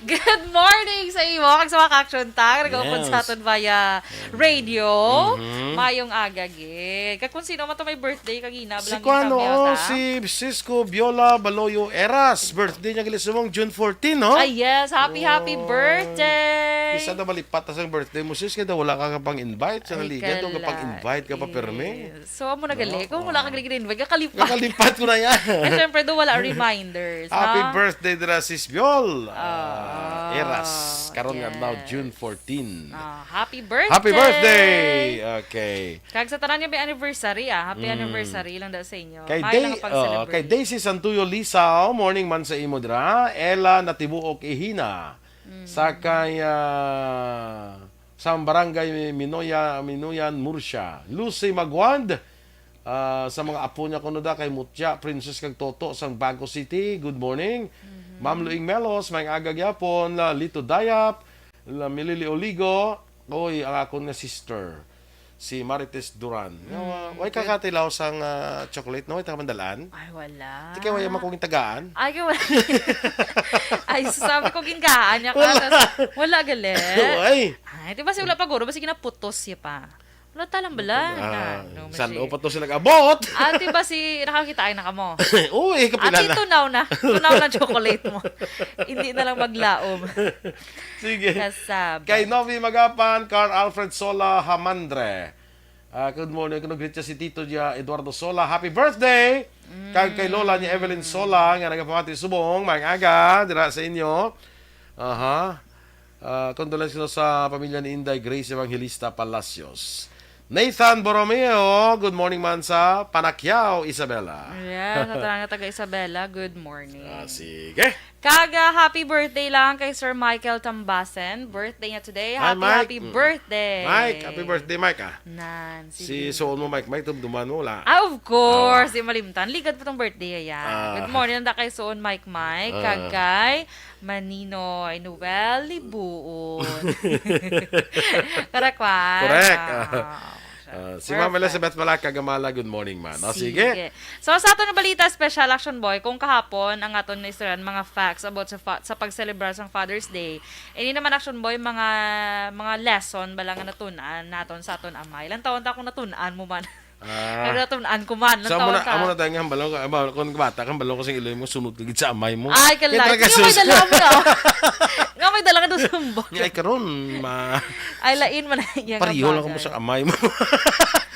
Good morning sa imo, kag sa mga ka-Action Tang nag-open sa Yes. aton via radio. Mm-hmm. Mayong aga, gid. Kag kung sino man to may birthday, kagina, Si lang kuan, yung camera, oh, ta? si Cisco Viola Baloyo Eras. Birthday niya gali sumong June fourteen, no? Ay, yes. Happy, happy Oh. birthday! Isa na malipat na sang birthday mo, sis, kaya daw wala ka pang-invite. Sa Ay, naligan, daw ka pang-invite ka pa, kalay. permi. So, amo na gali. No? Kung wala ka Oh. gali invite, kakalipat. Kakalipat ko na yan. Eh, syempre, daw wala reminders, Happy no? birthday dira, sis Viol. Ah, Ah, Eras. Karon nga adlaw, yes. June fourteen. Ah, happy birthday! Happy birthday! Okay. Kag sa tanan nga may anniversary, ah, happy Mm. anniversary lang daw sa inyo. Kay May Day-, lang pag-celebrate. oh, kay Daisy Santuyo Lisao, morning man sa imo dira. Ella Natibuok Ihina. Mm. Sa kay, ah, sa barangay Minoya, Minoyan, Murcia. Lucy Magwand, ah, sa mga apo niya kuno da kay Mutya, Princess kag Toto sang Bago City. Good morning. Ma'am Luing Melos, may aga gyapon, la Lito Dayap, la Milili Oligo, oy, ang akon nga sister, si Marites Duran. Nga, wa-, way ka katilaw sang, ah, chocolate, no? Way ta ka mandalaan? Ay, wala. Di kay way man kong tagaan? Ay, kay wala. Ay, sabi ko, ginkahan niya ka. Wala. Tas, wala gali. Ay. Ay, di ba si wala pa guro? Basi ginaputos siya pa. Wala talang bala. Ah, na, no, san masi- o pa to sila nag-abot? Ah, di ba si nakakita ay na kamo? Uy, kapila Ate, na. Tunaw na. Tunaw na chocolate mo. Hindi na lang maglaom. Sige. Kasab. Kay Novi Magapan, Carl Alfred Sola Hamandre. Ah, good morning. Kuno greet siya si Tito niya, Eduardo Sola. Happy birthday! Kag kay Lola niya, Evelyn Sola, nga nagapamati subong. Maayong aga, dira sa inyo. Aha. Ah, condolence ko sa pamilya ni Inday Grace Evangelista Palacios. Nathan Borromeo, good morning man sa Panakyaw, Isabela. Yeah, sa tanan nga taga Isabela, good morning. Ah, sige. Kag, ah, happy birthday lang kay Sir Michael Tambasen. Birthday niya today. Hi, Happy, Mike. happy Mm. birthday. Mike, happy birthday, Mike, ah. Nan, Si sige. suon mo, Mike, Mike, tumduman mo, wala. Ah, of course, Ah. di malimtan. Ligad pa tong birthday, ya. Ah. Good morning, da kay suon, Mike, Mike. Ah. Kag kay Maninoy Noel Libuon. Correct, wa? Correct. Ah, Ah, si Ma'am Perfect. Elizabeth Malaka Gamala, good morning, man. O, sige. Sige. So, sa aton nga balita, special, Action Boy, kung kahapon ang aton naistoryahan mga facts about sa fa-, sa pagselebrar sang Father's Day, ini naman, Action Boy, mga, mga lesson bala nga natun-an naton sa aton amay. Ilang taon ta kung natun-an mo man? Ah. Kag natun-an ko man. Ilang So, amo taon na, ta? amo na tayo nga, hambal ko, hambal ko, kung bata ka, hambal ko sa iloy mo, sunod ka gid sa amay mo. Ay, Kaya kalay. talaga Nga may sus- dala mo na. Nga may dala nga doon sa sumbok. Nga, ay, karon, ma-, Ay, lain man ang iyang Pariho lang bata. kamo sa amay mo.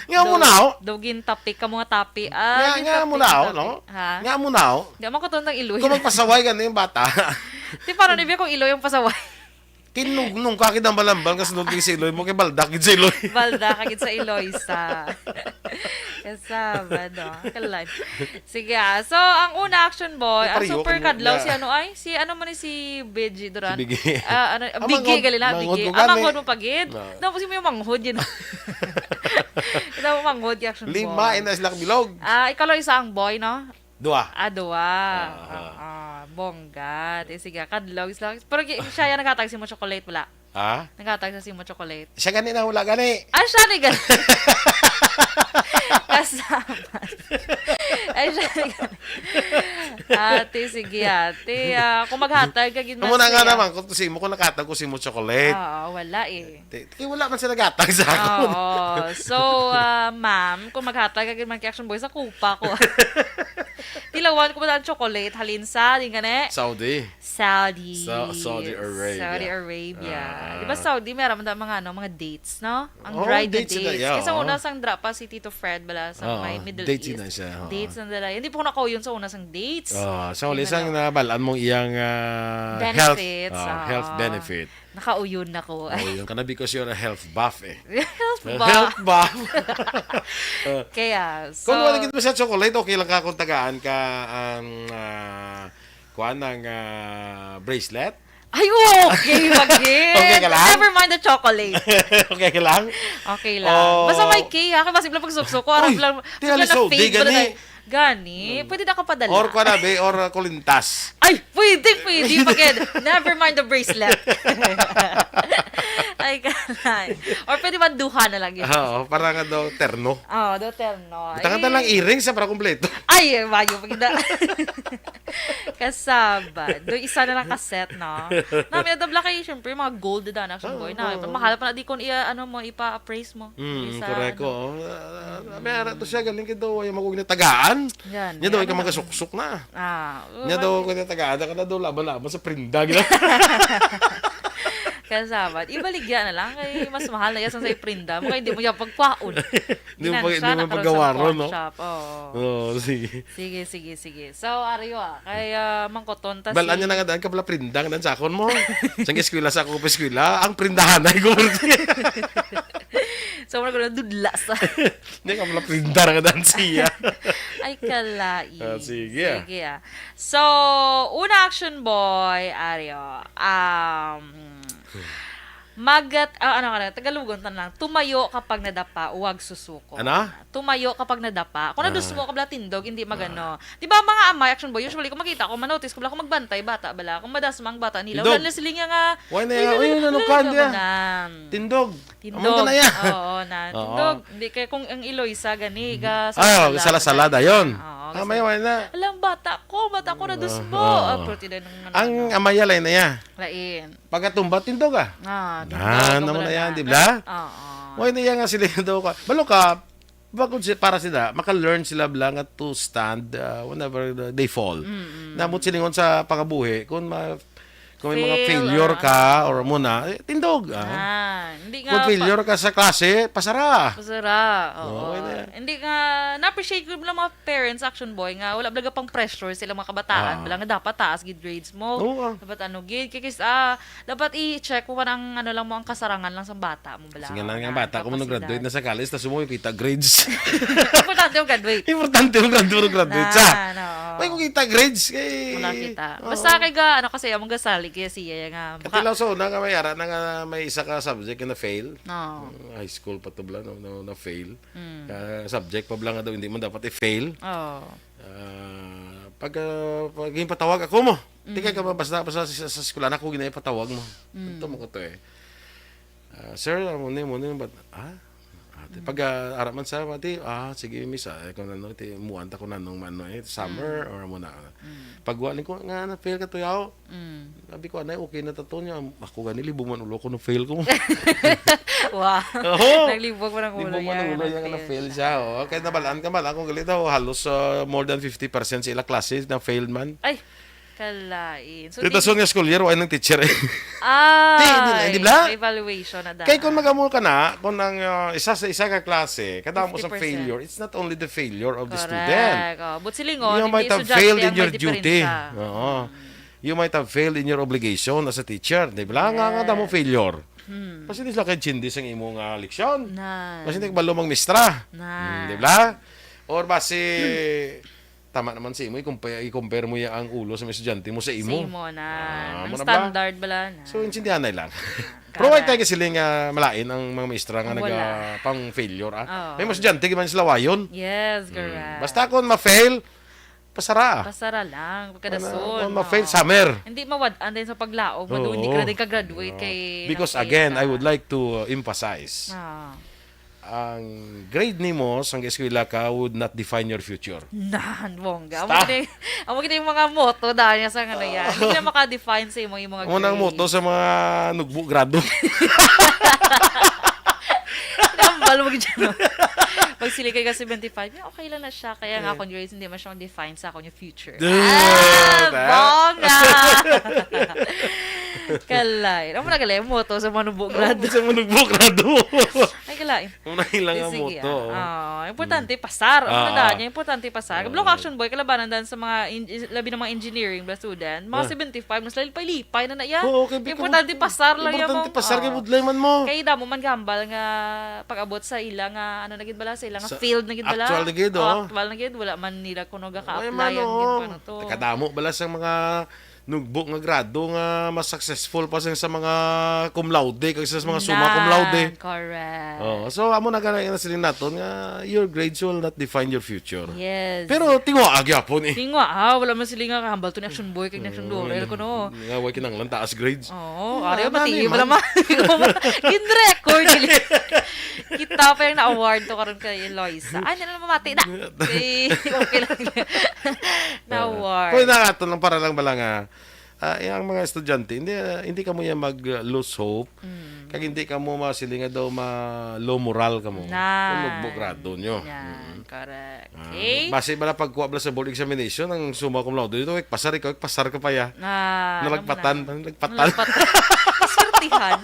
Nga mo Daw, na, oh. daw gintapik ka mga tapi. Ah, Nga, nga gintapik, mo na, oh, gintapik. no? Ha? Nga mo na, oh. Di man ko tuntang iloy. Kung magpasaway ka na yung bata. Di, parang di ba kung iloy ang pasaway? Kinugnong ka, kidambalambal, ka sunod kay sa iloy mo, kay baldak gid sa iloy. Baldak ka gid sa iloy sa. Kasaba, no? Kalan. Sige, ah. So, ang una, Action Boy, ang Pariho super ka mo kadlaw, niya. si ano ay? Si ano man ni si Biggie Duran? Si Biggie. Ah, ano, Ah, Biggie, manghod, gali na, manghod Biggie. ko Ah, gani. manghod mo pagid? No. Tapos yung manghod yun. Ito mo manghod, Action Lima, Boy. ina sila bilog. Ah, ikaw lang isa ang boy, no? Dua. Ah, dua. Ah, ah. Ah, ah, bongga. Di, sige, kadlog, kadlog. Pero gi-, siya yan naghatag sa imo chocolate, wala? Ha? Naghatag sa imo chocolate. Siya gani na, wala gani. Ah, siya ni gani. Kasama. Ay, siya ni gani. Ate, sige, ate. Ah, kung maghatag ka, gid Amo na nga mas naman, kung si mo, kung nakatag ko si mo chocolate. Oo, wala eh. Ti-, ti-, wala man sila gatag sa akon. Oo. So, ah, ma'am, kung maghatag ka gid man kay Action Boy, sa kupa ko. Tilawan ko ba ang chocolate? Halin sa, di gani? Saudi. Saudi. Sa-, Saudi Arabia. Saudi Arabia. Ah. Di ba Saudi, meron man mga, ano, mga dates, no? Ang Oh, dry na dates na, dates. yeah, Kaya sa oo. una, sang dra pa si Tito Fred, bala, sa Oo, may Middle dates East. na siya, oo. Dates na dala. Hindi po ko nakauyon sa una sang dates. Ah, sa Di uli, na sang lang. nabalaan mong iyang, ah, health, Benefits, ah, oo. health benefit. Nakauyon na ko. Oh, yun ka na because you're a health buff eh. Health buff. Health buff. Kaya, so Kung wala gid mo sa chocolate, okay lang ka kung tagaan ka ang, ah, kuwan, ang, ah, bracelet? Ay, okay, wag eh. Okay ka lang? Never mind the chocolate. Okay ka lang? Okay lang. Oh. Basta may K, ha? Kaya simple pagsuksok ko, Uy, harap lang, di, bigla alis, na oh, di fade, bala gani. tayo. Gani, pwede na ka padala. Or kwa na, be, or, uh, kulintas. Ay, pwede, pwede. Pagid, never mind the bracelet. Ay, kanay. Or pwede man duha na lang yun. Oo, para nga daw terno. Oo, daw terno. Butangan ta lang Ay. earrings sa para kompleto. Ay, eh, mayo, pag na. Kasaba. Do isa na lang ka set, no? Nami, nadabla kayo, syempre, mga gold na action Oo, boy. Na, oo. Mahal pa na di kung iya, ano mo, ipa-appraise mo. Mm, Isa, correct ko. ano. Oh. Ah, may ara to siya, galing ka daw, ay magugna tagaan. Yan, Niya daw, yan, ikaw ano. magasuksok na. Ah, Niya daw, wag- kung tagaan, ka na daw, laban-laban sa prinda, gina. Kasama. Ibaligya na lang, kay mas mahal na yan sa prinda mo, kaya hindi mo yan pagkwaon. Hindi mo Ginan pag-, siya, hindi mo nakaroon sa paggawaron, pawn no? shop, oo. Oo, sige. Sige, sige, sige. So, ariwa, kay, ah, mangkoton ta Bal-an si niya na nga daan ka pala prinda, nga daan sa akon mo. Sa eskwela sa ako pa eskwela, ang prindahan ay gumurti. So, mura ko nadudla sa Hindi ka pala prindar nga dansiya. Ay, kalain. Ah, sige, ah. Sige, ah. So, una, action boy, Ario. Um, magat, ah, ano ka na, Tagalogon ta lang. Tumayo kapag nadapa, huwag susuko. Ano? Tumayo kapag nadapa. Kung Ah. nadusmo ka bala tindog, hindi magano. Di ba, mga amay, action boy, usually, kung makita ko, manotice ko bala, kung magbantay, bata bala, kung madasma ang bata nila, Tindog. wala na sila nga, nga, Why na "Ay, yan? Uy, wala, ano wala, ka, wala, diya? wala." Tindog. Tindog. Amo na yan. Oo, na. Oo. Tindog. Hindi kaya kung ang Eloisa gani, ga, Ah, sala-sala. Sala-sala dayon. Oo, Ah, kasi, may, may na. "Alam, bata ko, bata ko, nadusmo." Oo. Ah, pero tida nang ano, Ang ano. Amayalay na ya. Lain. Pagkatumba, tindog, ah. Ah, Na, tindog, namo wala na yan, na. di ba? Oo. Why na yan nga sila daw ka? Balo ka, bakod si, para sila, maka-learn sila bala nga to stand, ah, whenever they fall. Mm-mm. Namot silingon sa pangabuhi, kung ma-, kung may mga Fail, failure ah. ka, or mo na, eh, tindog, ah. Ah, hindi Kung nga pa- failure ka sa klase, pasara. Pasara, oo. Oo, okay na yan. Hindi nga, na-appreciate ko lang mga parents, action boy, nga wala talaga pang pressure sila mga kabataan. Ah. Wala nga dapat taas gid grades mo. Oo, ah. Dapat ano gid. Kaya kis-, ah, dapat i-check mo pa ang ano lang mo, ang kasarangan lang sa bata mo. Bala, Sige lang nga na, bata, kung kapasidad. Graduate na sa college, tas mo yung kita grades. Importante yung graduate. Importante yung graduate, graduate Na, sa. no. May kung kita grades, kay Wala kita. Oo. Basta kay ga, ano kasi, among gasali kaya siya nga, Kati baka lang sa una nga may ara na nga may isa ka subject na fail. No. High school pa to bala, no, no, na fail. Mm. Ah, subject pa bala nga daw, hindi mo dapat i-fail. Oo. Ah, pag, ah, pag yung patawag ako mo, Mm. tingay ka ba, basta, basta sa, sa eskwela na ako, ginay patawag mo. Mm. Ito mo ko to eh. Ah, "Sir, amo ni, amo ni, but, ah?" Ah, ti, Mm. pag, ah, ara man sa, ti, "Ah, sige, miss, ah, kung ano, ti, muan ta kung anong, ano, eh, summer Mm. or amo na." Mm. Pag wala ko, "Nga, na-fail ka to, yaw?" Mm. Sabi ko, "Anay, okay na ta to niya. Ako gani, libong man ulo ko, na-fail ko." Wow. Oo. Naglibog man ang ulo Libong man niya, ang ulo niya, na-fail na-fail siya. siya, oh. Kaya nabalaan ka man, ako gali daw, halos, ah, more than fifty percent sa ila classes na-failed man. Ay, kalain. So, Dito di sa nga school year, wala nang teacher eh. Ah, Di, di, di ba? May evaluation na daan. Kay kung magamo ka na, kung ang, ah, isa sa isa ka klase, kadamo sa Fifty percent. failure, it's not only the failure of the student. Correct. Oh, but silingon, You hindi might have estudyante failed ang in may your duty. diferensya. Oo. Mm. You might have failed in your obligation as a teacher. Di ba? Nga, nga damo Yes. failure. Hmm. Kasi di sila kay Chindi sang imo nga leksyon. Nan. Kasi hindi kabalo mang mistra. Nan. Hmm, di ba? Or basi, tama naman sa imo, i-compare, i-compare mo ya ang ulo sa mga estudyante mo sa imo. Sa imo na. Ah, Ang mo na ba? standard bala na. So, intindihanay lang. Pero wala Correct. tayo kasi nga malain ang mga maestra nga Ang wala. naga pang failure, ah. Oo. May mga estudyante, di man sila wayon. Yes, Mm. correct. Basta kung ma-fail, pasara. Pasara lang, pagkadason, Ano, kung ma-fail, oo. summer. Hindi mawad-an din sa paglaog, madunit ka Oo. na din ka-graduate Oo. kay Because na-fail again, ka. I would like to, uh, emphasize. Ah. Ang grade nimo sang eskwela ka would not define your future. Nan, bongga. Amo Basta. gid, amo gid yung mga motto dahil sa ano yan. Hindi na maka-define sa imo yung mga Amo na ang grades. motto sa mga nugbo grado. Tambal mo dyan, no? Pag sila kay ka seventy-five, yeah, okay lang na siya. Kaya nga, Eh. kung grades, hindi man siya define sa akong future. Duh, Ah, ta? bongga! Kalay. Amo na kalay, motto sa mga nugbo grado. Sa mga nugbo grado. Ay, kalay. Una ilang Sige, motto, ah. oh. Ah, importante, Mm. pasar. Ang Ah, tandaan ah. niya, importante, pasar. Ah. Block action boy, kalabanan dan sa mga, in-, labi ng mga engineering, mga student. Mga Ah. seventy-five, mas lalipay-lipay na na yan. Oo, kay Importante, bigyan mo, pasar lang yan importante, mong, pasar kay oo. budlay man mo. Kay damo man gambal nga pag-abot sa ila nga, ano na gid bala, sa ila nga Sa field na gid bala. actual na gid, Oh, oh. actual na gid, wala man nila kuno Wala gaka-apply man, ang oo. gid, ano to. Kadamo bala sa mga nugbo nga grado nga mas successful pa sa, sa mga cum laude kaysa sa mga summa cum laude. Nan, correct. Oh, so amo na gani ang siling naton nga your grades will not define your future. Yes. Pero tingoa gyapon eh. Tingoa, ah, wala man sila nga kahambal to ni Action Boy kag ni Action Mm, Dorel nga, kuno. nga, way kinahanglan taas grades. Oo, Ah, ari, nani mati, man. wala man. Gin-record, gili. Kita pa yung na-award to karon kay Eloisa. Ay, nila mamati na. Okay, okay lang. Na-award. Kung ina ato lang, para lang bala nga, ah, eh, ang mga estudyante, hindi, ah, hindi kamo yan mag, ah, lose hope. Mm. Kag hindi kamo masiling nga daw ma-low moral kamo. Na. Kung nagbugrado nyo. Yan, Mm. correct. Ah, Okay. base bala pagkuha bala sa board examination, ang summa cum laude dito, eh, pasar ikaw, eh, pasar ka pa ya. Ah, Nalagpatan, ano mo na? nalagpatan. Nalagpatan. Maswertihan.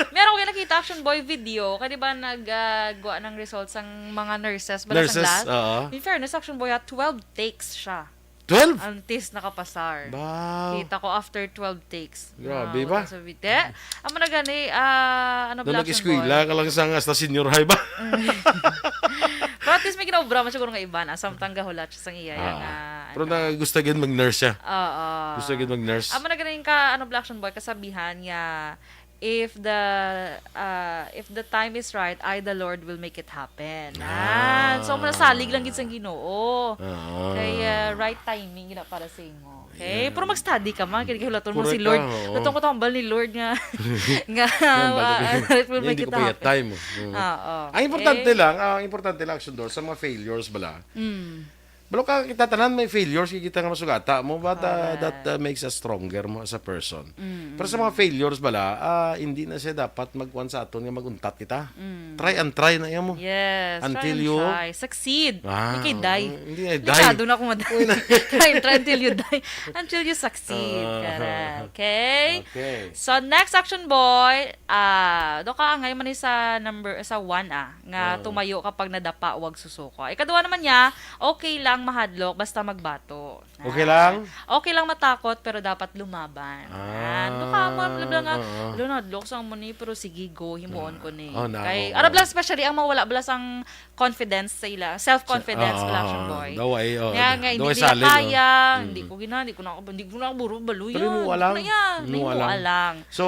Meron ko nakita, Action Boy, video. Kaya di ba nag, ah, gawa ng results ang mga nurses, bala sa Nurses, last? oo. In fairness, Action Boy, ha, twelve takes siya. Twelve? Antes nakapasar. Wow. Kita ko after twelve takes. Grabe ba? Wala sa bite. Amo na gani, ah, ano, Doon black and nag-eskwela boy. Ka lang sa, hasta senior high ba? Pero at least may ginaobra man siguro nga iba na. Samtang gahulat siya sang iya, Ah. Nga, pero ano. Na gusto gyud mag-nurse siya. Oo. Gusto gyud mag-nurse. Amo na gani ka, ano, black and boy, kasabihan nga, if the, ah, if the time is right, I, the Lord, will make it happen. Ah. Ah, so, masalig lang gid sang Ginoo. Oo. Kay, ah, right timing gina para sa imo. Okay? Yeah. Pero mag-study ka man, kay gihulaton mo si Lord. Correct ka, oo. Natong ko tambal ni Lord nga, nga, ah, it will make it happen. Hindi ko pa yet time. Oo. Ang importante lang, ang importante lang, Action Door, sa mga failures bala. Mm. Balo ka, kita tanan may failures, kita nga masugata mo, but, uh, that, uh, makes us stronger mo as a person. Mm, mm. Pero sa mga failures bala, ah, hindi na siya dapat magkuan sa aton nga mag-untat kita. Mm. Try and try na iya mo. Yes, try and try. Until you succeed. Ah, hindi kay die. Hindi na die. Delikado na ako, madam. Uy, na- Try and try until you die. Until you succeed. Ah. Correct. Okay? Okay. So, next, Action Boy, ah, do ka angay man ni sa number, sa one, ah, nga tumayo kapag nadapa, wag susuko. Ikaduha naman niya, okay lang mahadlok, basta magbato. Okay lang? Ah, okay lang matakot, pero dapat lumaban. Ah, ano ka mo, bla, bla, nga, oo. Lo, nadlok sa mo ni, pero sige, go, himuon ko ni. Oh, na, kay, oo. Arab lang, especially ang mawala bala sang confidence sa ila, self-confidence, ah, bala, Action Boy. Daw ay, oh, nga, nga, hindi nila kaya, hindi ko gina-, hindi ko na, hindi ko na buro, balo yan. Pero himuon lang. Himuon lang. So,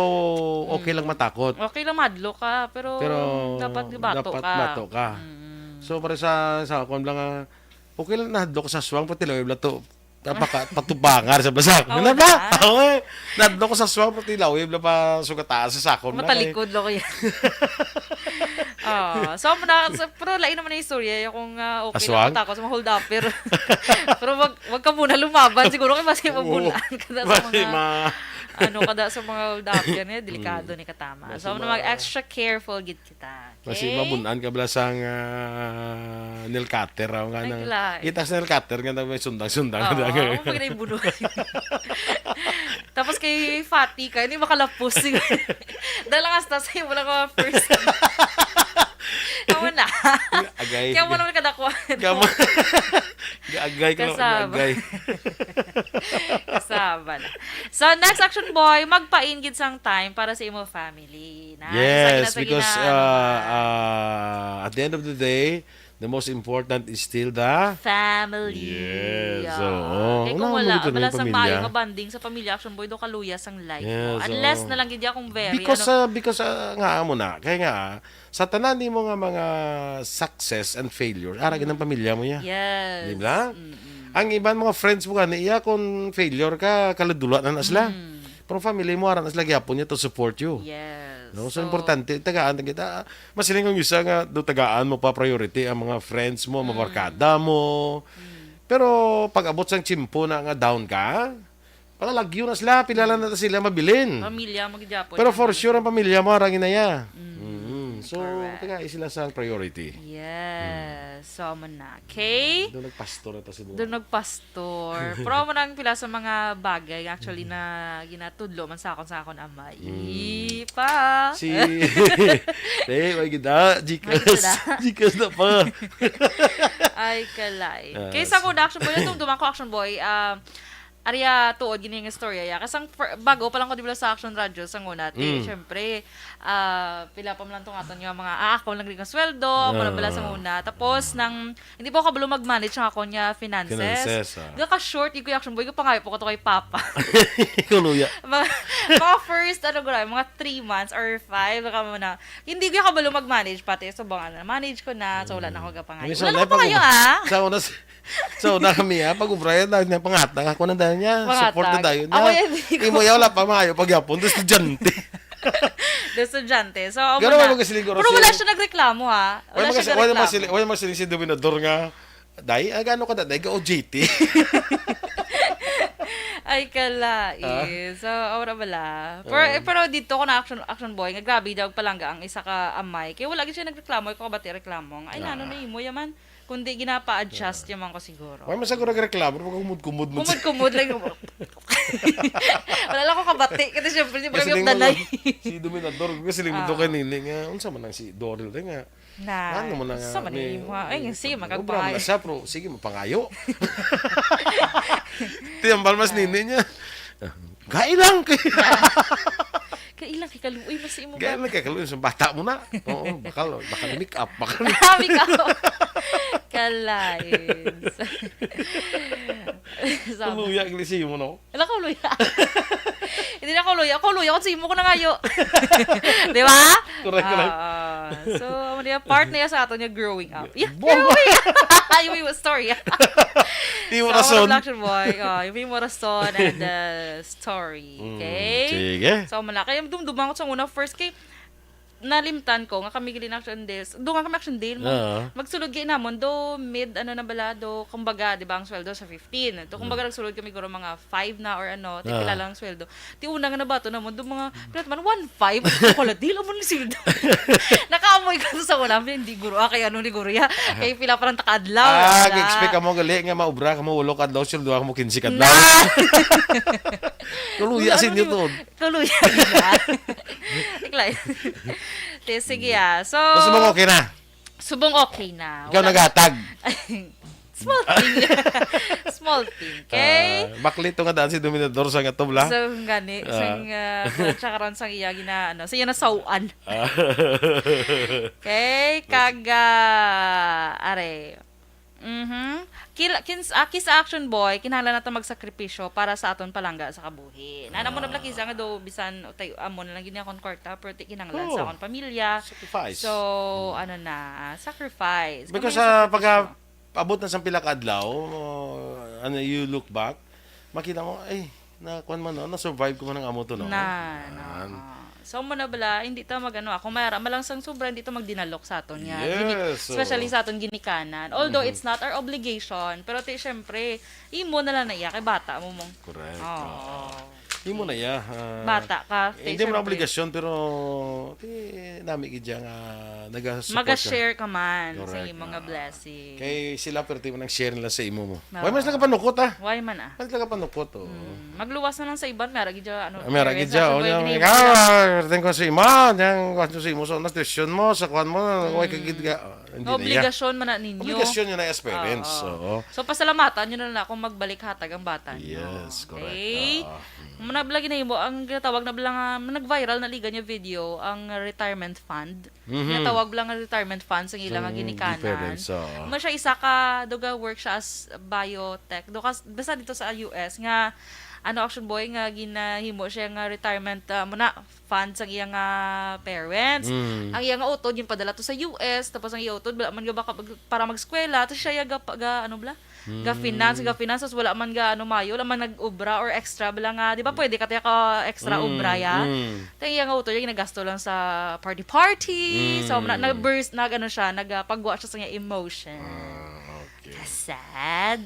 okay lang matakot. Okay lang madlok ka, pero dapat bato ka. Pero dapat bato ka. Mm. So, para sa, sa akon lang, ah, okay lang nahadlok sa aswang, pati lang, wala to. Napaka-, patubangan sa basa. Oh, wala ba? Okay. Nadto ko sa aswang, pati lawib na pa sugata sa sakon na, matalikod lang ko yan. Oh, so, muna, so, pero lain naman ang istorya. Yung kung, ah, okay lang aswang? Takot sa mga hold-upper. Pero wag, wag ka muna lumaban. Siguro kay basi mabulaan ka na sa mga, ano, kada sa mga hold-upper, eh, delikado ni katama. So, mag-extra careful gid kita. Basi mabulaan ka bala sang, ah, nail cutter, ah, nga nang, kita sa nail cutter nga nang may sundang-sundang. Oo, pag naibuno. Tapos kay Fati ka, hindi makalapos. Dahil lang hasta sa'yo, wala ka first. Kamu na. Agay. Kaya mo naman kadakuan. Kaya mo. Agay ka lang, agay. Kasaba na. So, next, Action Boy, magpain gid sang time para sa imo family. Yes, because, uh, uh, at the end of the day, the most important is still the family. Yes, oo. Kay kung wala, wala sa maayo nga bonding sa pamilya, Action Boy, do kaluya sang life mo. Yes, oo. Unless na lang gid ya kung very, because, ano, uh, because, uh, nga amo na, kay nga, sa tanan nimo nga mga success and failure, ara gid ang pamilya mo ya. Yes. Di ba? Mm-mm. Ang iban mga friends mo gani, iya kung failure ka, kaladula na na sila. Mm. Pero family mo, ara na sila gyapon niya to support you. Yes. No? So, so, importante, tagaan ta kita. Masiling ang isa nga, do tagaan mo pa priority ang mga friends mo, mga barkada mo. Mm. Pero pag abot sang tiyempo na nga down ka, palalagyo na sila, pila lang na sila mabilin. Pamilya mo gid gyapon. Pero for sure, ang pamilya mo, arang inaya. Mm. Mm. So, correct. Tagai sila sa priority. Yes. So, amo na. Okay? Doon nagpastor na ta si Dora. Doon nagpastor. Pastor. Pero amo na ang pila sa mga bagay, actually, na ginatudlo man sa akon, sa akon amay. Mm. Ipa. Si, eh, may gid, ah, Gcash. May gid, ah. Gcash na pa. Ay, kalay. Ah, kaysa ko na, Action Boy, itong dumako, Action Boy, ah, arya tuod gini nga istorya, ya. Kasang fir-, bago pa lang ko, di ba, sa Action Radio sa una, ti, mm, syempre, ah, pila pa man lang tong aton nga mga, ah, ako lang rin ang sweldo, ako lang pala sa una. Tapos, nang, hindi pa ako kabalo mag-manage ng akon nga finances. Finances, ah. Gaka-short, yung Action Boy, kapangayo po ko to kay Papa. Kuluya. Mga, mga first, ano, gra-, mga three months or five, baka mo na, hindi ko kabalo mag-manage, pati sa mga, manage ko na, so wala na ako gapangayo. Wala na ako pangayo, ah. Sa una, sa una kami, ah, pag-ubra yan, dahil niya pangatag, ako na dahil niya, support na dahil niya. Ako yan, hindi ko. Imo yan, wala pa, maayo, pagyapon, doon estudyante. The estudyante. So, pero wala, wala siya nagreklamo, ha? Wala siya nagreklamo. Wala magasiling, wala magasiling si Dominador nga, "Day, ah, gaano ka na, day? Ga-O J T." Ay, kalai. Ah? So, ora bala. Pero, ah, eh, pero dito ko na action, action boy, nga grabe daw palangga ang isa ka amay. Kaya wala gid siya nagreklamo, ikaw ba ti reklamo? Ay, ah, nano na imo yaman? Kundi ginapa-adjust yung mga ko siguro. Why man sa ko nagreklamo? Pag kumud-kumud mo. Kumud-kumud lang yung Wala lang ako kabati. Kasi syempre, hindi mo Kasi kami ding danay. mga, si Dominador, kasi limit Ah. ko kay Nini nga, unsa man ang si Doril din nga. Na, Ano mo na nga, sa man may, yung mga, ay, may sige, pag-, magkagbahay. obra mo na siya, pero sige, mapangayo. Tiyambal mas Ah. Nini niya. Gai lang kay Kailang kay kaluoy mo sa imo Kaya ba? nagkakaluoy sa bata mo na. Oo, bakal, bakal make up, bakal Ah, make up. Kalain. Sa Tuluya ang lisi mo, no? Wala ko luya. Hindi na ko luya. Ako luya, kung sa imo ko nangayo. Di ba? Correct, correct. Ah, so, amo niya, part na yan sa ato niya growing up. Yeah, Boy! growing up. Yung, yung story. Yung So, rason. Action Boy, oh, yung rason and the story. Mm, Okay? sige. So, malaki. Yung dumduman ko sa una, first kay, nalimtan ko nga kami gili na Action Dale. Doon nga kami Action Dale mo. Oo. Magsulod kay namon do mid ano na bala do, kumbaga, di ba, ang sweldo sa fifteen. To kumbaga, Mm. nagsulod kami guro mga five na or ano, ti Oo. pila lang ang sweldo. Ti una nga nabato namon do mga, pila man, one five. Ko la, dil mo ni sweldo. Nakaamoy ko sa wala, hindi guro, ah, kay ano ni guro ya. Kay pila pa lang taka adlaw, Ah, wala. Expect mo gali nga maubra ka mo ulo ka adlaw, sweldo ka mo quince ka adlaw. Na! Tuluya Wala, si ano ni Newton. Tuloy na. Iklay. Te, sige, ah. So, Mas subong okay na. Subong okay na. Ikaw Wala. naghatag. Small thing. Small thing, okay? Ah, baklit to nga daan si Dominador sa nga tubla. So, gani, Ah. sang, ah, tsaka ron sang iya gina-, ano, sa iya nasawan. Ah. Okay? Kag, ah, are, Mhm. Kila, kins-, ah, kis Action Boy, kinahanglan nato magsakripisyo para sa aton palangga sa kabuhi. Nana mo na Ah. bala kisa nga do, bisan, tay, amo na lang gid akon kwarta, pero ti kinahanglan sa Oo. akon pamilya. Sacrifice. So, Mm. ano na, ah, sacrifice. Because, Kami ah, pag, ah, sakripisyo. abot na sa pila ka adlaw, ano, you look back, makita mo, "Ay, na, kuwan man, no? Na-survive ko man ang amo to, no?" Na, na, Yan. ah. So, mo na bala, hindi ta mag-ano, ako, mayara, malang sang sobra, hindi ta magdinalok sa aton nga gini-, Yes, oo. especially sa aton ginikanan. Although, Mhm. it's not our obligation, pero ti, syempre, imo na lang na iya, kay bata mo mong Correct. Oo. Oo. Imo na iya, ah, Bata ka, ti, hindi mo na syempre. obligasyon, pero, ti, nami gid siya nga naga-support ka. Maga-share ka man sa Correct. imo nga Ah. blessing. Kay sila, pero ti mo nang share nila sa imo mo. Oo. Why mas nakapanukot, ah? Why man, ah? Mas nakapanukot, oh. Mm. Magluwas na lang sa iban, may ara gid dyan, ano, Ah, may ara gid parents, dyan, ano oh, ba yung dyan, name ikaw, nila? ah, perting ko sa iman, dyan, kwan sa imo, sa desisyon mo, sa kwan mo, Mm. way ka gid ka, ah, hindi Na na iya. obligasyon man na ninyo. Obligasyon nyo na as parents, Oo. oo. So, pasalamatan nyo na lang kung magbalik hatag ang bata nyo. Yes, correct. Okay? Oo. Mm. Muna bala ginahimo, ang ginatawag na bala nga, nag-viral na liga niya video, ang retirement fund. Mhm. Ginatawag bala nga retirement fund sa ilang Sa ginikanan. parents, oo. Mo siya isa ka, duga work siya as biotech. Do kas-, basta dito sa U S nga, ano, Action Boy, nga ginahimo siya nga retirement, ah, muna, fund sa iyang, ah, parents. Mm. Ang iyang utod, yung padala to sa U S, tapos ang iyang utod, wala man ga baka mag-, para mag-eskwela, tapos siya yung ga, ga, ano bala? Ga-finance, Mm. ga-finance, tapos wala man ga, ano, mayo, wala man nag-obra or extra bala nga, di ba, Mm. pwede ka tayo ka extra Mm, obra, ya? mm. Tapos ang iyang utod, yung nagasto lang sa party-party, so, na, Mm. nag-burst, nag, ano siya, nagpagwa siya sa iyang emotion. Ah, okay. Sad.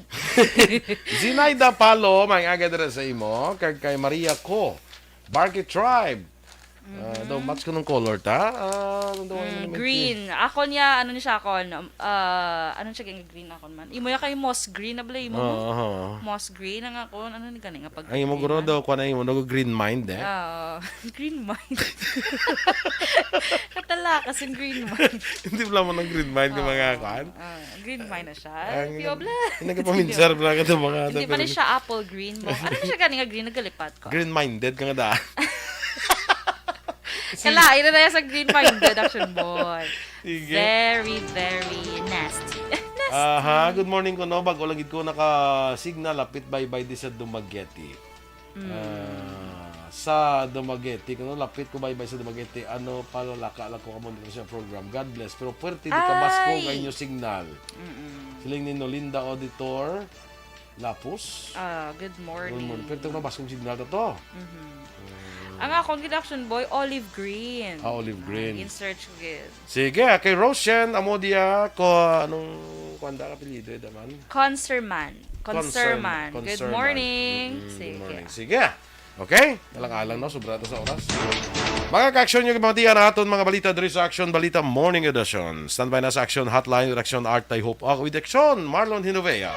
Zinaida Palo, may aga dira sa imo, kag kay Maria Co. Barky Tribe. Ah, Mhm. daw match ko ng color ta. Ah, ano daw Mm, ang green. Ako niya, ano ni siya akon, ah, ano siya, green akon man. Imo ya kay moss green, na bala imo mo? Oo, oo. Moss green ang akon. Ano ni gani nga pag Ang imo guro daw, kuwan ang imo, daw green mind, eh. Oo. Green mind. Katala kasi green mind. Hindi pala mo ng green mind ng mga Oo. kuwan? Ah, green mind na siya. Ang Pio nag-, Blas. yung nagpapaminsar pala ka ng mga Hindi pa ni nagpapaminsar. siya apple green mo. Ano na siya gani nga green? Nagalipat ko. Green-minded ka nga da. Kalain na tayo sa green-minded, Action Boy. Sige. Very, very nasty. Nasty. Aha, good morning ko, no? Bago lang gid ko naka-signal, lapit baybay di sa Dumaguete. Mm. Ah, sa Dumaguete, kuno lapit ko baybay sa Dumaguete, ano, palalaka lang ko kamo dito sa program. God bless. Pero puwerte di kabaskog Ay! ang inyo signal. Mm-mm. Siling ni Nolinda Auditor Lapus. Ah, good Good morning. morning. Pero ito na baskog signal to to. Mhm. Mm. Ang akong gid, Action Boy, olive green. Ah, olive Ah, green. in search ko gid. Sige, kay Roshan Amodia, ko, anong, kuwan da, apelyido, eh, daman? Conserman. Conserman. Conserman. Good Conserman. morning. Mm-mm, good Sige. morning. Sige. Okay? Alang-alang, no? Sobra to sa oras. Mga ka-aksyon, yung mga diyan aton mga balita diri sa Aksyon Balita Morning Edition. Standby na sa Aksyon Hotline with Aksyon Art Tay Hope, ah, with Aksyon Marlon Hinovea.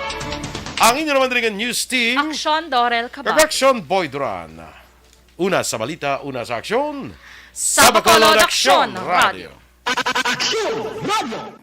Ang inyo naman diri nga news team, Aksyon Dorel Cabal. Kag Aksyon Boy Duran. Una sa balita, una sa aksyon. Sa Bacolod, Aksyon Radio. Aksyon Radio.